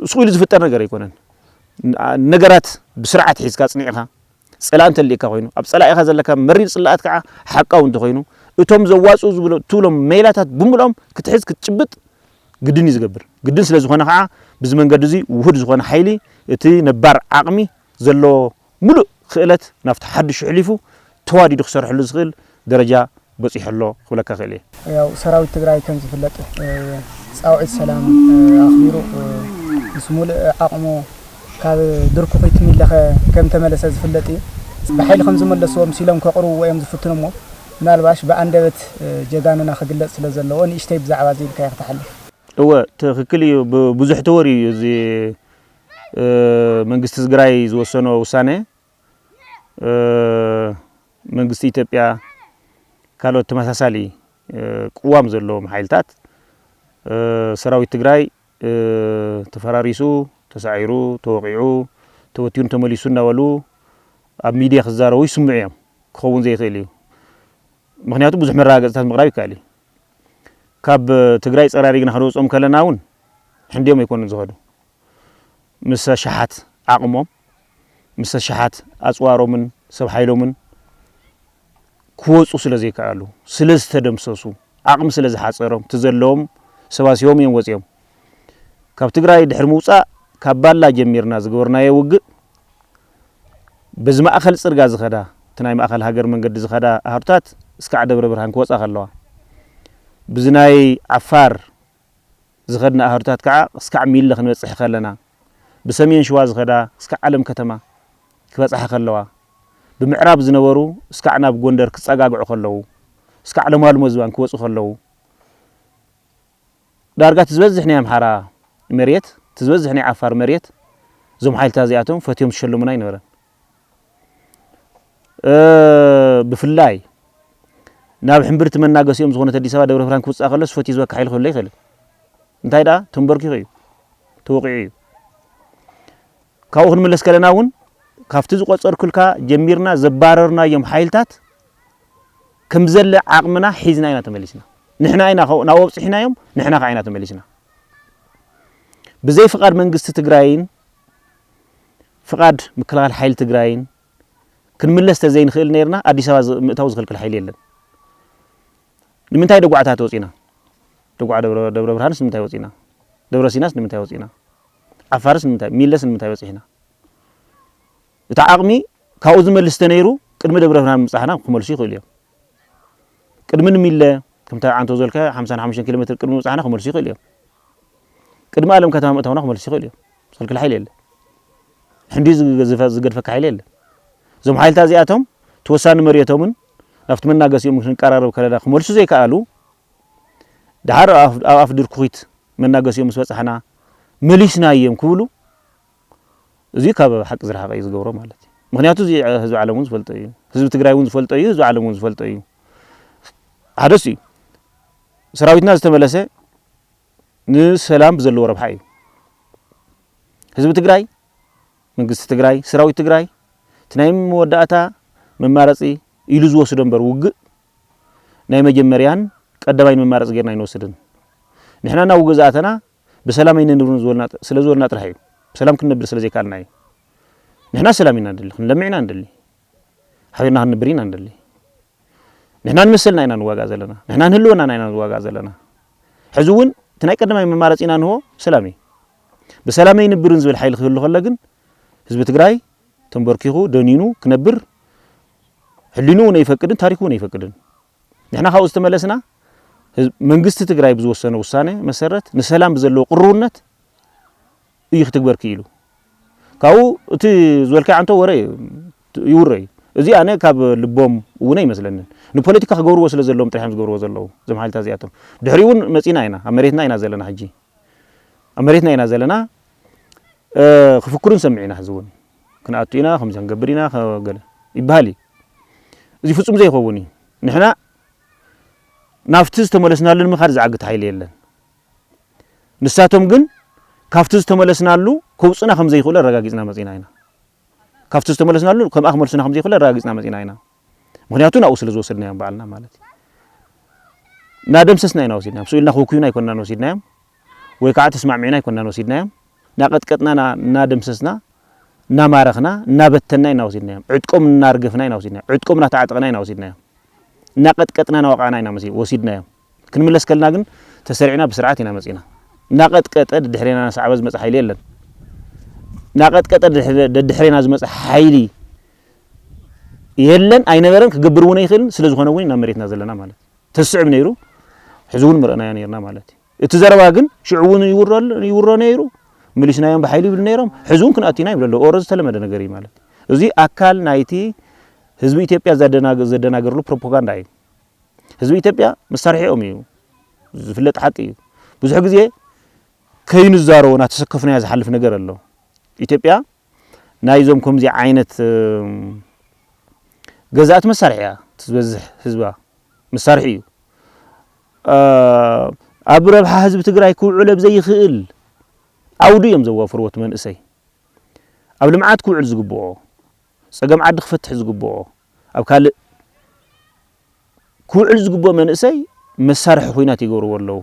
ስቕ ኢሉ ዝፍጠር ነገር ኣይኮነን። ነገራት ብስርዓት ሒዝካ ኣፅኒዕኻ፣ ፀላኢ እንተልእካ ኮይኑ፣ ኣብ ፀላኢኻ ዘለካ መሪር ፅላኣት ከዓ ሓቃዊ እንተኾይኑ፣ እቶም ዘዋፅኡ ዝብሎ ትብሎም ሜላታት ብምልኦም ክትሕዝ ክትጭብጥ ግድን እዩ ዝገብር። ግድን ስለ ዝኾነ ከዓ ብዚ መንገዲ እዚ ውሁድ ዝኾነ ሓይሊ እቲ ነባር ዓቕሚ ዘለዎ ሙሉእ ክእለት ናብቲ ሓድሽ ኣሕሊፉ ተዋዲዱ ክሰርሐሉ ዝኽእል ደረጃ በፂሑ ኣሎ ክብለካ ክእል እየ። ያው ሰራዊት ትግራይ ከም ዝፍለጥ ፃውዒት ሰላም ኣኽቢሩ ምስ ሙሉእ ዓቕሙ ካብ ድርኩኺት ሚለኸ ከም ተመለሰ ዝፍለጥ እዩ። ብሓይሊ ከም ዝመለስዎ ምስ ኢሎም ከቕርብዎ እዮም ዝፍትኑ እሞ ምናልባሽ ብኣንደበት ጀጋኑና ክግለፅ ስለ ዘለዎ ንእሽተይ ብዛዕባ እዚ ኢልካ ኢኻ ትሓልፍ። እወ ትኽክል እዩ። ብዙሕ ተወርዩ እዩ እዚ መንግስቲ ትግራይ ዝወሰኖ ውሳነ። መንግስቲ ኢትዮጵያ ካልኦት ተመሳሳሊ ቅዋም ዘለዎም ሓይልታት ሰራዊት ትግራይ ተፈራሪሱ፣ ተሳዒሩ፣ ተወቒዑ፣ ተወትዩን ተመሊሱ እናበሉ ኣብ ሚድያ ክዛረቡ ይስምዑ እዮም። ክኸውን ዘይኽእል እዩ። ምክንያቱ ብዙሕ መረጋገፅታት ምቕራብ ይከኣል እዩ። ካብ ትግራይ ፀራሪግና ከነውፅኦም ከለና እውን ሕንዲኦም ኣይኮኑን ዝኸዱ። ምስ ኣሽሓት ዓቕሞም፣ ምስ ኣሽሓት ኣፅዋሮምን ሰብ ሓይሎምን ክወፁ ስለ ዘይከኣሉ፣ ስለ ዝተደምሰሱ፣ ዓቕሚ ስለ ዝሓፀሮም፣ እቲ ዘለዎም ሰባሲቦም እዮም ወፂኦም። ካብ ትግራይ ድሕሪ ምውፃእ ካብ ባላ ጀሚርና ዝገበርናዮ ውግእ በዚ ማእኸል ፅርጋ ዝኸዳ፣ እቲ ናይ ማእኸል ሃገር መንገዲ ዝኸዳ ኣህሩታት እስካዕ ደብረ ብርሃን ክወፃ ከለዋ፣ ብዚ ናይ ዓፋር ዝኸድና ኣህሩታት ከዓ እስካዕ ሚለ ክንበፅሕ ከለና፣ ብሰሜን ሽዋ ዝኸዳ እስካዕ ዓለም ከተማ ክበፅሓ ከለዋ፣ ብምዕራብ ዝነበሩ እስካዕ ናብ ጎንደር ክፀጋግዑ ከለዉ፣ እስካዕ ለማልሞ ዝባን ክወፁ ከለዉ፣ ዳርጋ እቲ ዝበዝሕ ናይ ኣምሓራ መሬት፣ እቲ ዝበዝሕ ናይ ዓፋር መሬት እዞም ሓይልታት እዚኣቶም ፈትዮም ዝሸልሙና ኣይነበረን። ብፍላይ ናብ ሕምብርቲ መናገሲኦም ዝኾነት ኣዲስ ኣበባ ደብረ ብርሃን ክውፃእ ከሎስ ፈትዩ ዝበካ ሓይሊ ክህሉ ኣይኽእልን። እንታይ ደኣ ተንበርኪኹ እዩ፣ ተወቂዑ እዩ። ካብኡ ክንምለስ ከለና እውን ካብቲ ዝቆፀርኩልካ ጀሚርና ዘባረርናዮም ሓይልታት ከም ዘለ ዓቕምና ሒዝና ኢና ተመሊስና። ንሕና ኢና ናብኡ ኣብፂሕናዮም፣ ንሕና ከዓ ኢና ተመሊስና። ብዘይ ፍቓድ መንግስቲ ትግራይን ፍቓድ ምክልኻል ሓይሊ ትግራይን ክንምለስ ተዘይንኽእል ነይርና ኣዲስ ኣበባ ምእታው ዝኽልክል ሓይሊ የለን። ንምንታይ ደጉዓታት ወፂና? ደጉዓ ደብረ ብርሃንስ ንምንታይ ወፂና? ደብረ ሲናስ ንምንታይ ወፂና? ዓፋርስ ንምንታይ? ሚለስ ንምንታይ በፂሕና? እቲ ዓቕሚ ካብኡ ዝመልስ ተነይሩ ቅድሚ ደብረ ብርሃን ምብጻሕና ክመልሱ ይኽእሉ እዮም። ቅድሚ ንሚለ ከምታ ዓንቶ ዘልካ ሓምሳን ሓሙሽተን ኪሎ ሜትር ቅድሚ ምብጻሕና ክመልሱ ይኽእሉ እዮም። ቅድሚ ኣለም ከተማ ምእታውና ክመልሱ ይኽእሉ እዮም። ዝኸልክል ሓይሊ የለ። ሕንዲ ዝገዝፈ- ዝገድፈካ ሓይሊ የለ። እዞም ሓይልታት እዚኣቶም ተወሳኒ መሬቶምን ናብቲ መናገሲኦም ክንቀራረብ ከለና ክመልሱ ዘይከኣሉ፣ ድሓር ኣብ ኣፍ- ኣብ ኣፍ ድርኩኺት መናገሲኦም ምስ በጻሕና መሊስና እዮም ክብሉ፣ እዚ ካብ ሓቂ ዝረሓቐ እዩ ዝገብሮ ማለት እዩ። ምኽንያቱ እዚ ህዝቢ ዓለም እውን ዝፈልጦ እዩ። ህዝቢ ትግራይ እውን ዝፈልጦ እዩ። ህዝቢ ዓለም እውን ዝፈልጦ እዩ። ሓደስ እዩ። ሰራዊትና ዝተመለሰ ንሰላም ብዘለዎ ረብሓ እዩ። ህዝቢ ትግራይ፣ መንግስቲ ትግራይ፣ ሰራዊት ትግራይ እቲ ናይ መወዳእታ መማረፂ ኢሉ ዝወስዶ እምበር ውግእ ናይ መጀመርያን ቀዳማይን መማረፂ ጌርና ኣይንወስድን። ንሕና ናብ ውግእ ዝኣተና ብሰላም ኣይንነብርን ዝበልና- ስለ ዝበልና ጥራሕ እዩ። ብሰላም ክንነብር ስለ ዘይከኣልና እዩ። ንሕና ሰላም ኢና ንደሊ፣ ክንለምዕ ኢና ንደሊ፣ ሓቢርና ክንነብር ኢና ንደሊ። ንሕና ንመሰልና ኢና ንዋጋእ ዘለና፣ ንሕና ንህልወናና ኢና ንዋጋእ ዘለና። ሕዚ እውን እቲ ናይ ቀዳማይ መማረፂና ንሆ ሰላም እዩ። ብሰላም ኣይንብርን ዝብል ሓይሊ ክህሉ ከሎ ግን ህዝቢ ትግራይ ተንበርኪኹ ደኒኑ ክነብር ሕሊኑ እውን ኣይፈቅድን፣ ታሪኩ እውን ኣይፈቅድን። ንሕና ካብኡ ዝተመለስና ህዝብ- መንግስቲ ትግራይ ብዝወሰነ ውሳነ መሰረት ንሰላም ብዘለዎ ቅርውነት እዩ ክትግበር ክኢሉ። ካብኡ እቲ ዝበልካዮ ዓንቶ ወረ እዩ፣ ይውረ እዩ። እዚ ኣነ ካብ ልቦም እውን ኣይመስለንን። ንፖለቲካ ክገብርዎ ስለ ዘለዎም ጥራሕ እዮም ዝገብርዎ ዘለዉ እዞም ሓይልታት እዚኣቶም። ድሕሪኡ እውን መፂና ኢና፣ ኣብ መሬትና ኢና ዘለና ሕጂ። ኣብ መሬትና ኢና ዘለና። እ፣ ክፍክሩ ንሰምዕ ኢና። ሕዚ እውን ክንኣቱ ኢና፣ ከምዚ ክንገብር ኢና፣ ከ- ገለ ይበሃል እዩ። እዚ ፍጹም ዘይኸውን እዩ። ንሕና ናብቲ ዝተመለስናሉ ንምኻድ ዝዓግት ሓይሊ የለን። ንሳቶም ግን ካብቲ ዝተመለስናሉ ከውፅና ከም ዘይኽእሉ ኣረጋጊፅና መፂና ኢና። ካብቲ ዝተመለስናሉ ከምኣ ክመልሱና ከም ዘይኽእሉ ኣረጋጊፅና መፂና ኢና። ምኽንያቱ ናብኡ ስለ ዝወሰድናዮም ባዕልና ማለት እዩ። እናደምሰስና ኢና ወሲድናዮም። ስኡ ኢልና ክውክዩና ኣይኮንናን ወሲድናዮም፣ ወይ ከዓ ተስማዕሚዕና ኣይኮንናን ወሲድናዮም። እናቐጥቀጥና፣ እና- እናደምሰስና፣ እናማረኽና፣ እናበተንና ኢና ወሲድናዮም። ዕጥቆም እናርገፍና ኢና ወሲድናዮም። ዕጥቆም እናተዓጠቕና ኢና ወሲድናዮም። እናቐጥቀጥና እናወቓዕና ኢና መሲ- ወሲድናዮም። ክንምለስ ከልና ግን ተሰሪዕና ብስርዓት ኢና መፂና። እናቐጥቀጠ ድድሕሬና እናሰዓበ ዝመፀ ሓይሊ የለን። እናቐጥቀጠ ድድሕሬ- ደድሕሬና ዝመፀ ሓይሊ የለን፣ ኣይነበረን፣ ክገብር እውን ኣይኽእልን። ስለ ዝኾነ እውን ኢና መሬትና ዘለና ማለት እዩ። ተስዕብ ነይሩ፣ ሕዚ እውን ምርኣናዮ ነይርና ማለት እዩ። እቲ ዘረባ ግን ሽዑ እውን ይውረል- ይውሮ ነይሩ። ምሊስናዮም ብሓይሊ ይብሉ ነይሮም፣ ሕዚ እውን ክንኣቲና ይብሉ ኣለዉ። ኦሮ ዝተለመደ ነገር እዩ ማለት እዩ። እዚ ኣካል ናይቲ ህዝቢ ኢትዮጵያ ዘደናግ- ዘደናገርሉ ፕሮፓጋንዳ እዩ። ህዝቢ ኢትዮጵያ መሳርሒኦም እዩ፣ ዝፍለጥ ሓቂ እዩ። ብዙሕ ግዜ ከይንዛረቦ እናተሰከፍናዮ ዝሓልፍ ነገር ኣሎ። ኢትዮጵያ ናይዞም ከምዚ ዓይነት እም፣ ገዛእቲ መሳርሒ እያ። እቲ ዝበዝሕ ህዝባ መሳርሒ እዩ። እ፣ ኣብ ረብሓ ህዝቢ ትግራይ ክውዕል ኣብ ዘይኽእል ዓውዲ እዮም ዘዋፍርዎ እቲ መንእሰይ። ኣብ ልምዓት ክውዕል ዝግብኦ፣ ፀገም ዓዲ ክፈትሕ ዝግብኦ፣ ኣብ ካልእ ክውዕል ዝግብኦ መንእሰይ መሳርሒ ኩናት ይገብርዎ ኣለዉ።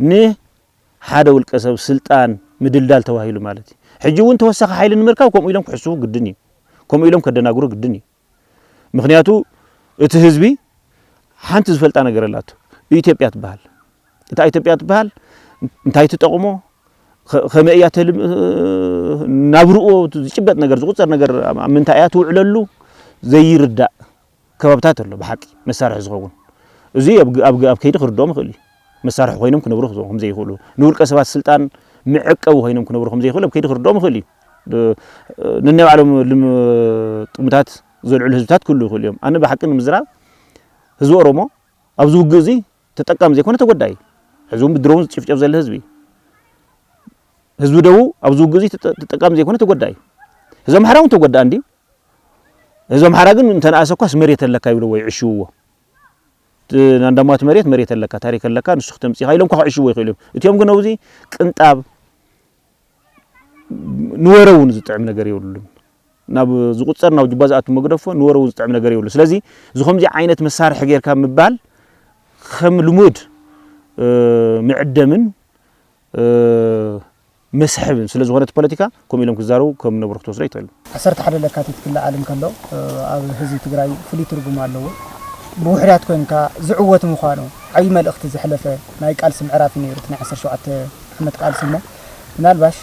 ንሓደ ውልቀ ሰብ ስልጣን ምድልዳል ተባሂሉ ማለት እዩ። ሕጂ እውን ተወሳኺ ሓይሊ ንምርካብ ከምኡ ኢሎም ክሕስቡ ግድን እዩ። ከምኡ ኢሎም ከደናግሩ ግድን እዩ። ምኽንያቱ እቲ ህዝቢ ሓንቲ ዝፈልጣ ነገር ኣላቶ። ኢትዮጵያ ትበሃል። እታ ኢትዮጵያ ትበሃል እንታይ ትጠቕሞ፣ ከ- ከመይ እያ ተልም- ናብርኡ ዝጭበጥ ነገር፣ ዝቁፀር ነገር ኣብ ኣብ ምንታይ እያ ትውዕለሉ ዘይርዳእ ከባብታት ኣሎ። ብሓቂ መሳርሒ ዝኸውን እዚ ኣብ ግ- ኣብ ግ- ኣብ ከይዲ ክርድኦም ይኽእል እዩ። መሳርሒ ኮይኖም ክነብሩ ክዞ- ከም ዘይኽእሉ፣ ንውልቀ ሰባት ስልጣን መዐቀቢ ኮይኖም ክነብሩ ከም ዘይኽእሉ ኣብ ከይዲ ክርድኦም ይኽእል እዩ። ድ- ነናይ ባዕሎም ልም- ጥቕምታት ዘልዕሉ ህዝብታት ክህሉ ይኽእሉ እዮም። ኣነ ብሓቂ ንምዝራብ ህዝቢ ኦሮሞ ኣብዚ ውግእ እዚ ተጠቃሚ ዘይኮነ ተጎዳኢ። ሕዚ እውን ብድሮን ዝጭፍጨፍ ዘሎ ህዝቢ እዩ። ህዝቢ ደቡብ ኣብዚ ውግእ እዚ ተጠ- ተጠቃሚ ዘይኮነ ተጎዳኢ እዩ። ህዝቢ ኣምሓራ እውን ተጎዳእ እንዲ። ህዝቢ ኣምሓራ ግን እንተነኣሰ እኳስ መሬት ኣለካ ይብልዎ ይዕሽውዎ። እቲ ናንዳማት መሬት መሬት ኣለካ፣ ታሪክ ኣለካ፣ ንሱ ክተምፅኢኻ ኢሎም እኳ ክዕሽዎ ይኽእሉ እዮም። እቲኦም ግን ኣብዚ ቅንጣብ ንወረ እውን ዝጥዕም ነገር የብሉን። ናብ ዝቁፀር ናብ ጁባ ዝኣቱ መግደፎ ንወረ እውን ዝጥዕም ነገር የብሉ። ስለዚ እዚ ከምዚ ዓይነት መሳርሒ ጌርካ ምባል ከም ልሙድ እ፣ መዕደምን እ፣ መስሕብን ስለ ዝኾነ እቲ ፖለቲካ ከምኡ ኢሎም ክዛረቡ ከም ነብሩ ክትወስዶ ይትኽእል። ዓሰርተ ሓደ ለካቲት ክለዓል እንከሎ እ፣ ኣብ ህዝቢ ትግራይ ፍሉይ ትርጉም ኣለዎ። ብውሕዳት ኮንካ ዝዕወት ምዃኑ ዓብዪ መልእኽቲ ዘሕለፈ ናይ ቃልሲ ምዕራፍ እዩ ነይሩ እቲ ናይ ዓሰርተ ሸውዓተ ዓመት ቃልሲ እሞ ምናልባሽ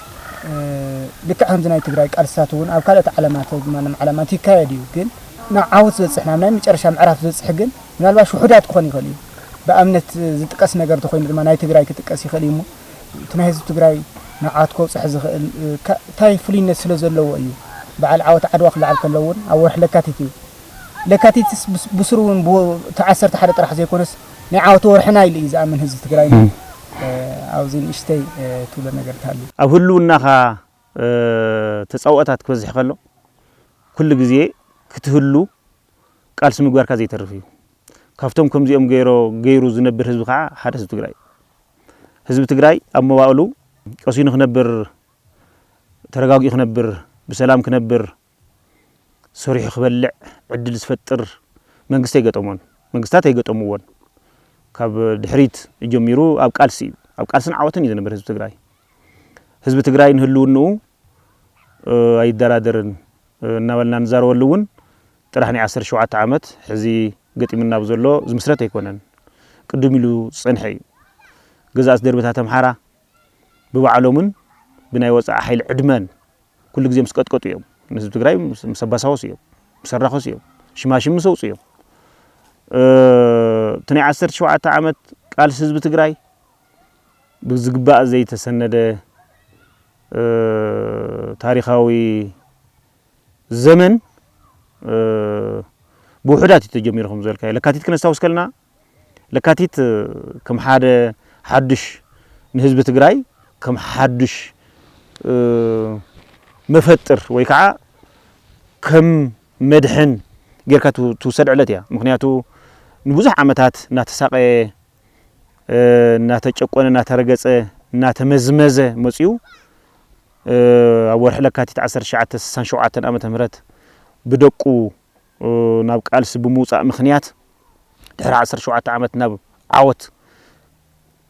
እ፣ ልክዕ ከምዚ ናይ ትግራይ ቃልስታት እውን ኣብ ካልኦት ዓለማት፣ ማንም ዓለማት ይካየድ እዩ። ግን ናብ ዓወት ዝበፅሕ፣ ናብ ናይ መጨረሻ ምዕራፍ ዝበፅሕ ግን ምናልባሽ ውሑዳት ክኾን ይኽእል እዩ። ብኣብነት ዝጥቀስ ነገር እንተኾይኑ ድማ ናይ ትግራይ ክጥቀስ ይኽእል እዩ። እሞ እቲ ናይ ህዝቢ ትግራይ ናብ ዓወት ከውፅሕ ዝኽእል እንታይ ፍሉይነት ስለ ዘለዎ እዩ? በዓል ዓወት ዓድዋ ክበዓል ከሎ እውን ኣብ ወርሒ ለካቲት እዩ። ለካቲትስ ብስሩ እውን እቲ ዓሰርተ ሓደ ጥራሕ ዘይኮነስ ናይ ዓወት ወርሕና ኢሉ እዩ ዝኣምን ህዝቢ ትግራይ። ኣብዚ ንእሽተይ ትብሎ ነገር እንተሃልዩ? ኣብ ህልውናኻ ተፃውኦታት ክበዝሕ ከሎ ኩሉ ግዜ ክትህሉ ቃልሲ ምግባርካ ዘይተርፍ እዩ። ካብቶም ከምዚኦም ገይሮ ገይሩ ዝነብር ህዝቢ ከዓ ሓደ ህዝቢ ትግራይ። ህዝቢ ትግራይ ኣብ መዋእሉ ቀሲኑ ክነብር፣ ተረጋጊኡ ክነብር፣ ብሰላም ክነብር፣ ሰሪሑ ክበልዕ ዕድል ዝፈጥር መንግስቲ ኣይገጠሞን፣ መንግስታት ኣይገጠምዎን። ካብ ድሕሪት ጀሚሩ ኣብ ቃልሲ እዩ፣ ኣብ ቃልስን ዓወትን እዩ ዝነብር ህዝቢ ትግራይ። ህዝቢ ትግራይ ንህልውንኡ ኣይደራደርን እናበልና ንዛረበሉ እውን ጥራሕ ናይ ዓሰርተ ሸውዓተ ዓመት ሕዚ ገጢምና ዘሎ ዝምስረት ኣይኮነን። ቅድም ኢሉ ዝፀንሐ እዩ። ገዛእቲ ደርብታት ኣምሓራ ብባዕሎምን ብናይ ወፃኢ ሓይሊ ዕድመን ኩሉ ግዜ ምስ ቀጥቀጡ እዮም። ንህዝቢ ትግራይ ምስ ኣባሳወሱ እዮም፣ ምስ ኣራኸሱ እዮም፣ ሽማሽም ምስ ኣውፁ እዮም። እቲ ናይ ዓሰርተ ሸውዓተ ዓመት ቃልሲ ህዝቢ ትግራይ ብዝግባእ ዘይተሰነደ ታሪኻዊ ዘመን ብውሑዳት እዩ ተጀሚሩ። ከም ዝበልካዮ ለካቲት ክነስታውስ ከለና ለካቲት ከም ሓደ ሓዱሽ ንህዝቢ ትግራይ ከም ሓዱሽ መፈጥር ወይ ከዓ ከም መድሕን ጌርካ ትውሰድ ዕለት እያ። ምክንያቱ ንብዙሕ ዓመታት እናተሳቀየ እናተጨቆነ እናተረገፀ እናተመዝመዘ መፅኡ ኣብ ወርሒ ለካቲት ዓሰርተ ትሽዓተ ስሳን ሸውዓተን ዓመተ ምህረት ብደቁ ናብ ቃልሲ ብምውፃእ ምክንያት ድሕሪ ዓሰርተ ሸውዓተ ዓመት ናብ ዓወት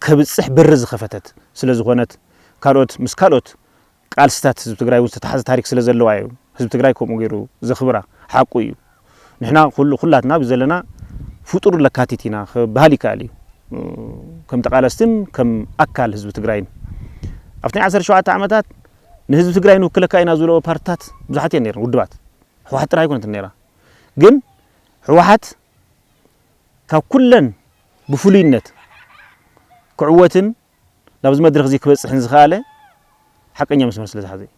ከብፅሕ በሪ ዝኸፈተት ስለ ዝኾነት ካልኦት ምስ ካልኦት ቃልስታት ህዝቢ ትግራይ እውን ዝተተሓዘ ታሪክ ስለ ዘለዋ እዩ ህዝቢ ትግራይ ከምኡ ገይሩ ዘኽብራ። ሓቁ እዩ። ንሕና ኩሉ ኩላትና ብዘለና ፍጡር ለካቲት ኢና ክበሃል ይከኣል እዩ። ከም ተቃለስትን ከም ኣካል ህዝቢ ትግራይን ኣብቲ ናይ ዓሰርተ ሸውዓተ ዓመታት ንህዝቢ ትግራይ ንውክለካ ኢና ዝብለዎ ፓርትታት ብዙሓት እየን ነይረን፣ ውድባት። ህወሓት ጥራይ ኣይኮነትን ነይራ። ግን ህወሓት ካብ ኩለን ብፍሉይነት ክዕወትን ናብዚ መድረኽ እዚ ክበፅሕን ዝኸኣለ ሓቀኛ መስመር ስለ ዝሓዘ እዩ።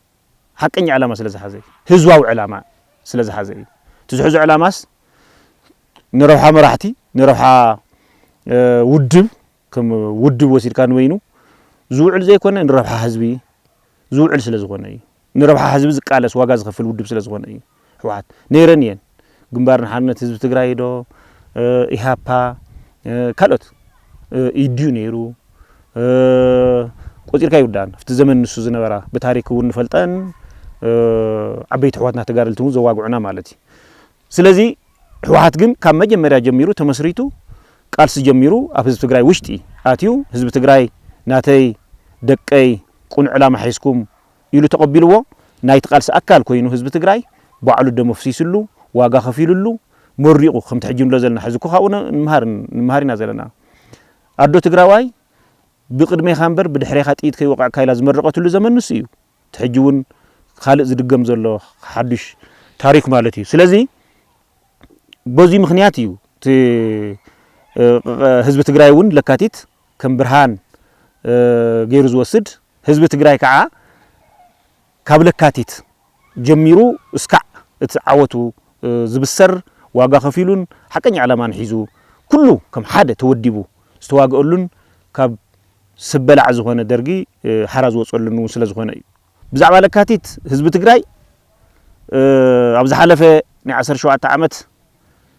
ሓቀኛ ዕላማ ስለ ዝሓዘ እዩ። ህዝባዊ ዕላማ ስለ ዝሓዘ እዩ። እቲ ዝሕዞ ዕላማስ ንረብሓ መራሕቲ፣ ንረብሓ ውድብ፣ ከም ውድብ ወሲድካ ንበይኑ ዝውዕል ዘይኮነ ንረብሓ ህዝቢ ዝውዕል ስለ ዝኾነ እዩ። ንረብሓ ህዝቢ ዝቃለስ ዋጋ ዝኸፍል ውድብ ስለ ዝኾነ እዩ። ህወሓት ነይረን እየን። ግንባር ንሓርነት ህዝቢ ትግራይ ዶ ኢሃፓ ካልኦት ኢድዩ ነይሩ። ቆፂርካ ይውዳን ኣብቲ ዘመን ንሱ ዝነበራ ብታሪክ እውን ንፈልጠን ዓበይቲ ኣሕዋትና ተጋደልቲ እውን ዘዋግዑና ማለት እዩ። ስለዚ ህወሓት ግን ካብ መጀመርያ ጀሚሩ ተመስሪቱ ቃልሲ ጀሚሩ ኣብ ህዝቢ ትግራይ ውሽጢ ኣትዩ ህዝቢ ትግራይ ናተይ ደቀይ ቁኑዕ ዕላማ ሒዝኩም ኢሉ ተቐቢልዎ ናይቲ ቃልሲ ኣካል ኮይኑ ህዝቢ ትግራይ ባዕሉ ደም ኣፍሲስሉ ዋጋ ከፊልሉ መሪቑ ከምቲ ሕጂ ንብሎ ዘለና ሕዚ እኮ ካብኡ ንምሃር ኢና ዘለና። ኣዶ ትግራዋይ ብቕድሜኻ እምበር ብድሕሬኻ ጥይት ከይወቕዕካ ኢላ ዝመረቐትሉ ዘመን ንሱ እዩ። እቲ ሕጂ እውን ካልእ ዝድገም ዘሎ ሓዱሽ ታሪክ ማለት እዩ። ስለዚ በዚ ምክንያት እዩ እቲ ህዝቢ ትግራይ እውን ለካቲት ከም ብርሃን ገይሩ ዝወስድ። ህዝቢ ትግራይ ከዓ ካብ ለካቲት ጀሚሩ እስካዕ እቲ ዓወቱ ዝብሰር ዋጋ ከፊሉን ሓቀኛ ዕላማን ሒዙ ኩሉ ከም ሓደ ተወዲቡ ዝተዋግአሉን ካብ ስበላዕ ዝኾነ ደርጊ ሓራ ዝወፀሉን እውን ስለ ዝኾነ እዩ። ብዛዕባ ለካቲት ህዝቢ ትግራይ ኣብ ዝሓለፈ ናይ ዓሰርተ ሸውዓተ ዓመት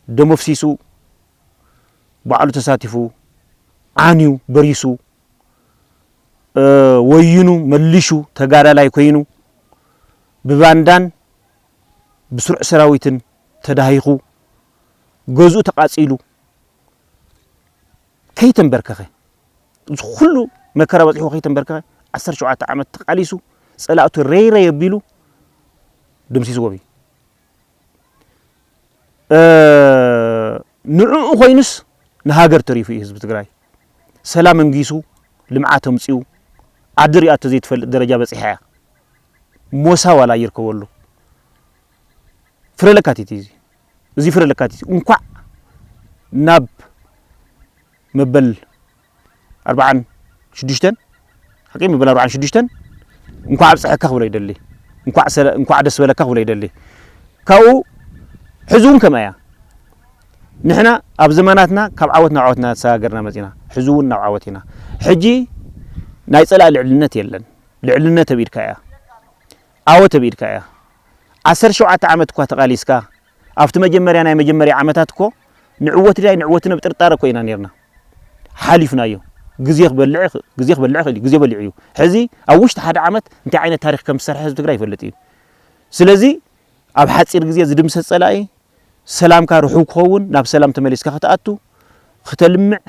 ደም ኣፍሲሱ ባዕሉ ተሳቲፉ ዓንዩ በሪሱ ወይኑ መሊሹ ተጋዳላይ ኮይኑ ብባንዳን ብስሩዕ ሰራዊትን ተዳሂኹ ገዝኡ ተቃፂሉ ከይተንበርከኸ እዚ ኩሉ መከራ በፂሕዎ ከይተንበርከኸ ዓሰርተ ሸውዓተ ዓመት ተቃሊሱ ፀላእቱ ረይረይ ኣቢሉ ደምሲስዎም እዩ። ንዕኡ ኮይኑስ ንሃገር ተሪፉ እዩ ህዝቢ ትግራይ። ሰላም ኣንጊሱ ልምዓት ኣምፂኡ ዓዲ ሪኣቶ ዘይትፈልጥ ደረጃ በፂሓ እያ። ሞሳ ዋላ ይርከበሉ። ፍረ ለካቲት እዩ እዚ። እዚ ፍረ ለካቲት እዩ። እንኳዕ ናብ መበል ኣርባዓን ሽዱሽተን፣ ሓቂ መበል ኣርባዓን ሽዱሽተን፣ እንኳዕ ኣብፀሐካ ክብሎ ይደሊ። እንኳዕ ሰለ-፣ እንኳዕ ደስ በለካ ክብሎ ይደሊ። ካብኡ ሕዚ እውን ከምኣ እያ። ንሕና ኣብ ዘመናትና ካብ ዓወት ናብ ዓወት እናተሰጋገርና መፂና፣ ሕዚ እውን ናብ ዓወት ኢና። ሕጂ ናይ ፀላእ ልዕልነት የለን። ልዕልነት ኣብ ኢድካ እያ። ዓወት ኣብ ኢድካ እያ። ዓሰርተ ሸውዓተ ዓመት እኳ ተቓሊስካ፣ ኣብቲ መጀመርያ ናይ መጀመርያ ዓመታት እኮ ንዕወት ድያ ንዕወትን ኣብ ጥርጣረ እኮ ኢና ነርና። ሓሊፍናዮ። ግዜ ክበልዕ ይኽ-፣ ግዜ ክበልዕ ይኽእል እዩ። ግዜ በሊዑ እዩ። ሕዚ ኣብ ውሽጢ ሓደ ዓመት እንታይ ዓይነት ታሪኽ ከም ዝሰርሐ ህዝቢ ትግራይ ይፈልጥ እዩ። ስለዚ ኣብ ሓፂር ግዜ ዝድምሰስ ፀላኢ ሰላምካ ርሑው ክኸውን፣ ናብ ሰላም ተመሊስካ ክትኣቱ፣ ክተልምዕ፣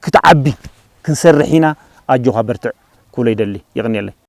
ክትዓቢ ክንሰርሕ ኢና። ኣጆኻ በርትዕ ክብሎ ይደሊ። የቐንየለይ።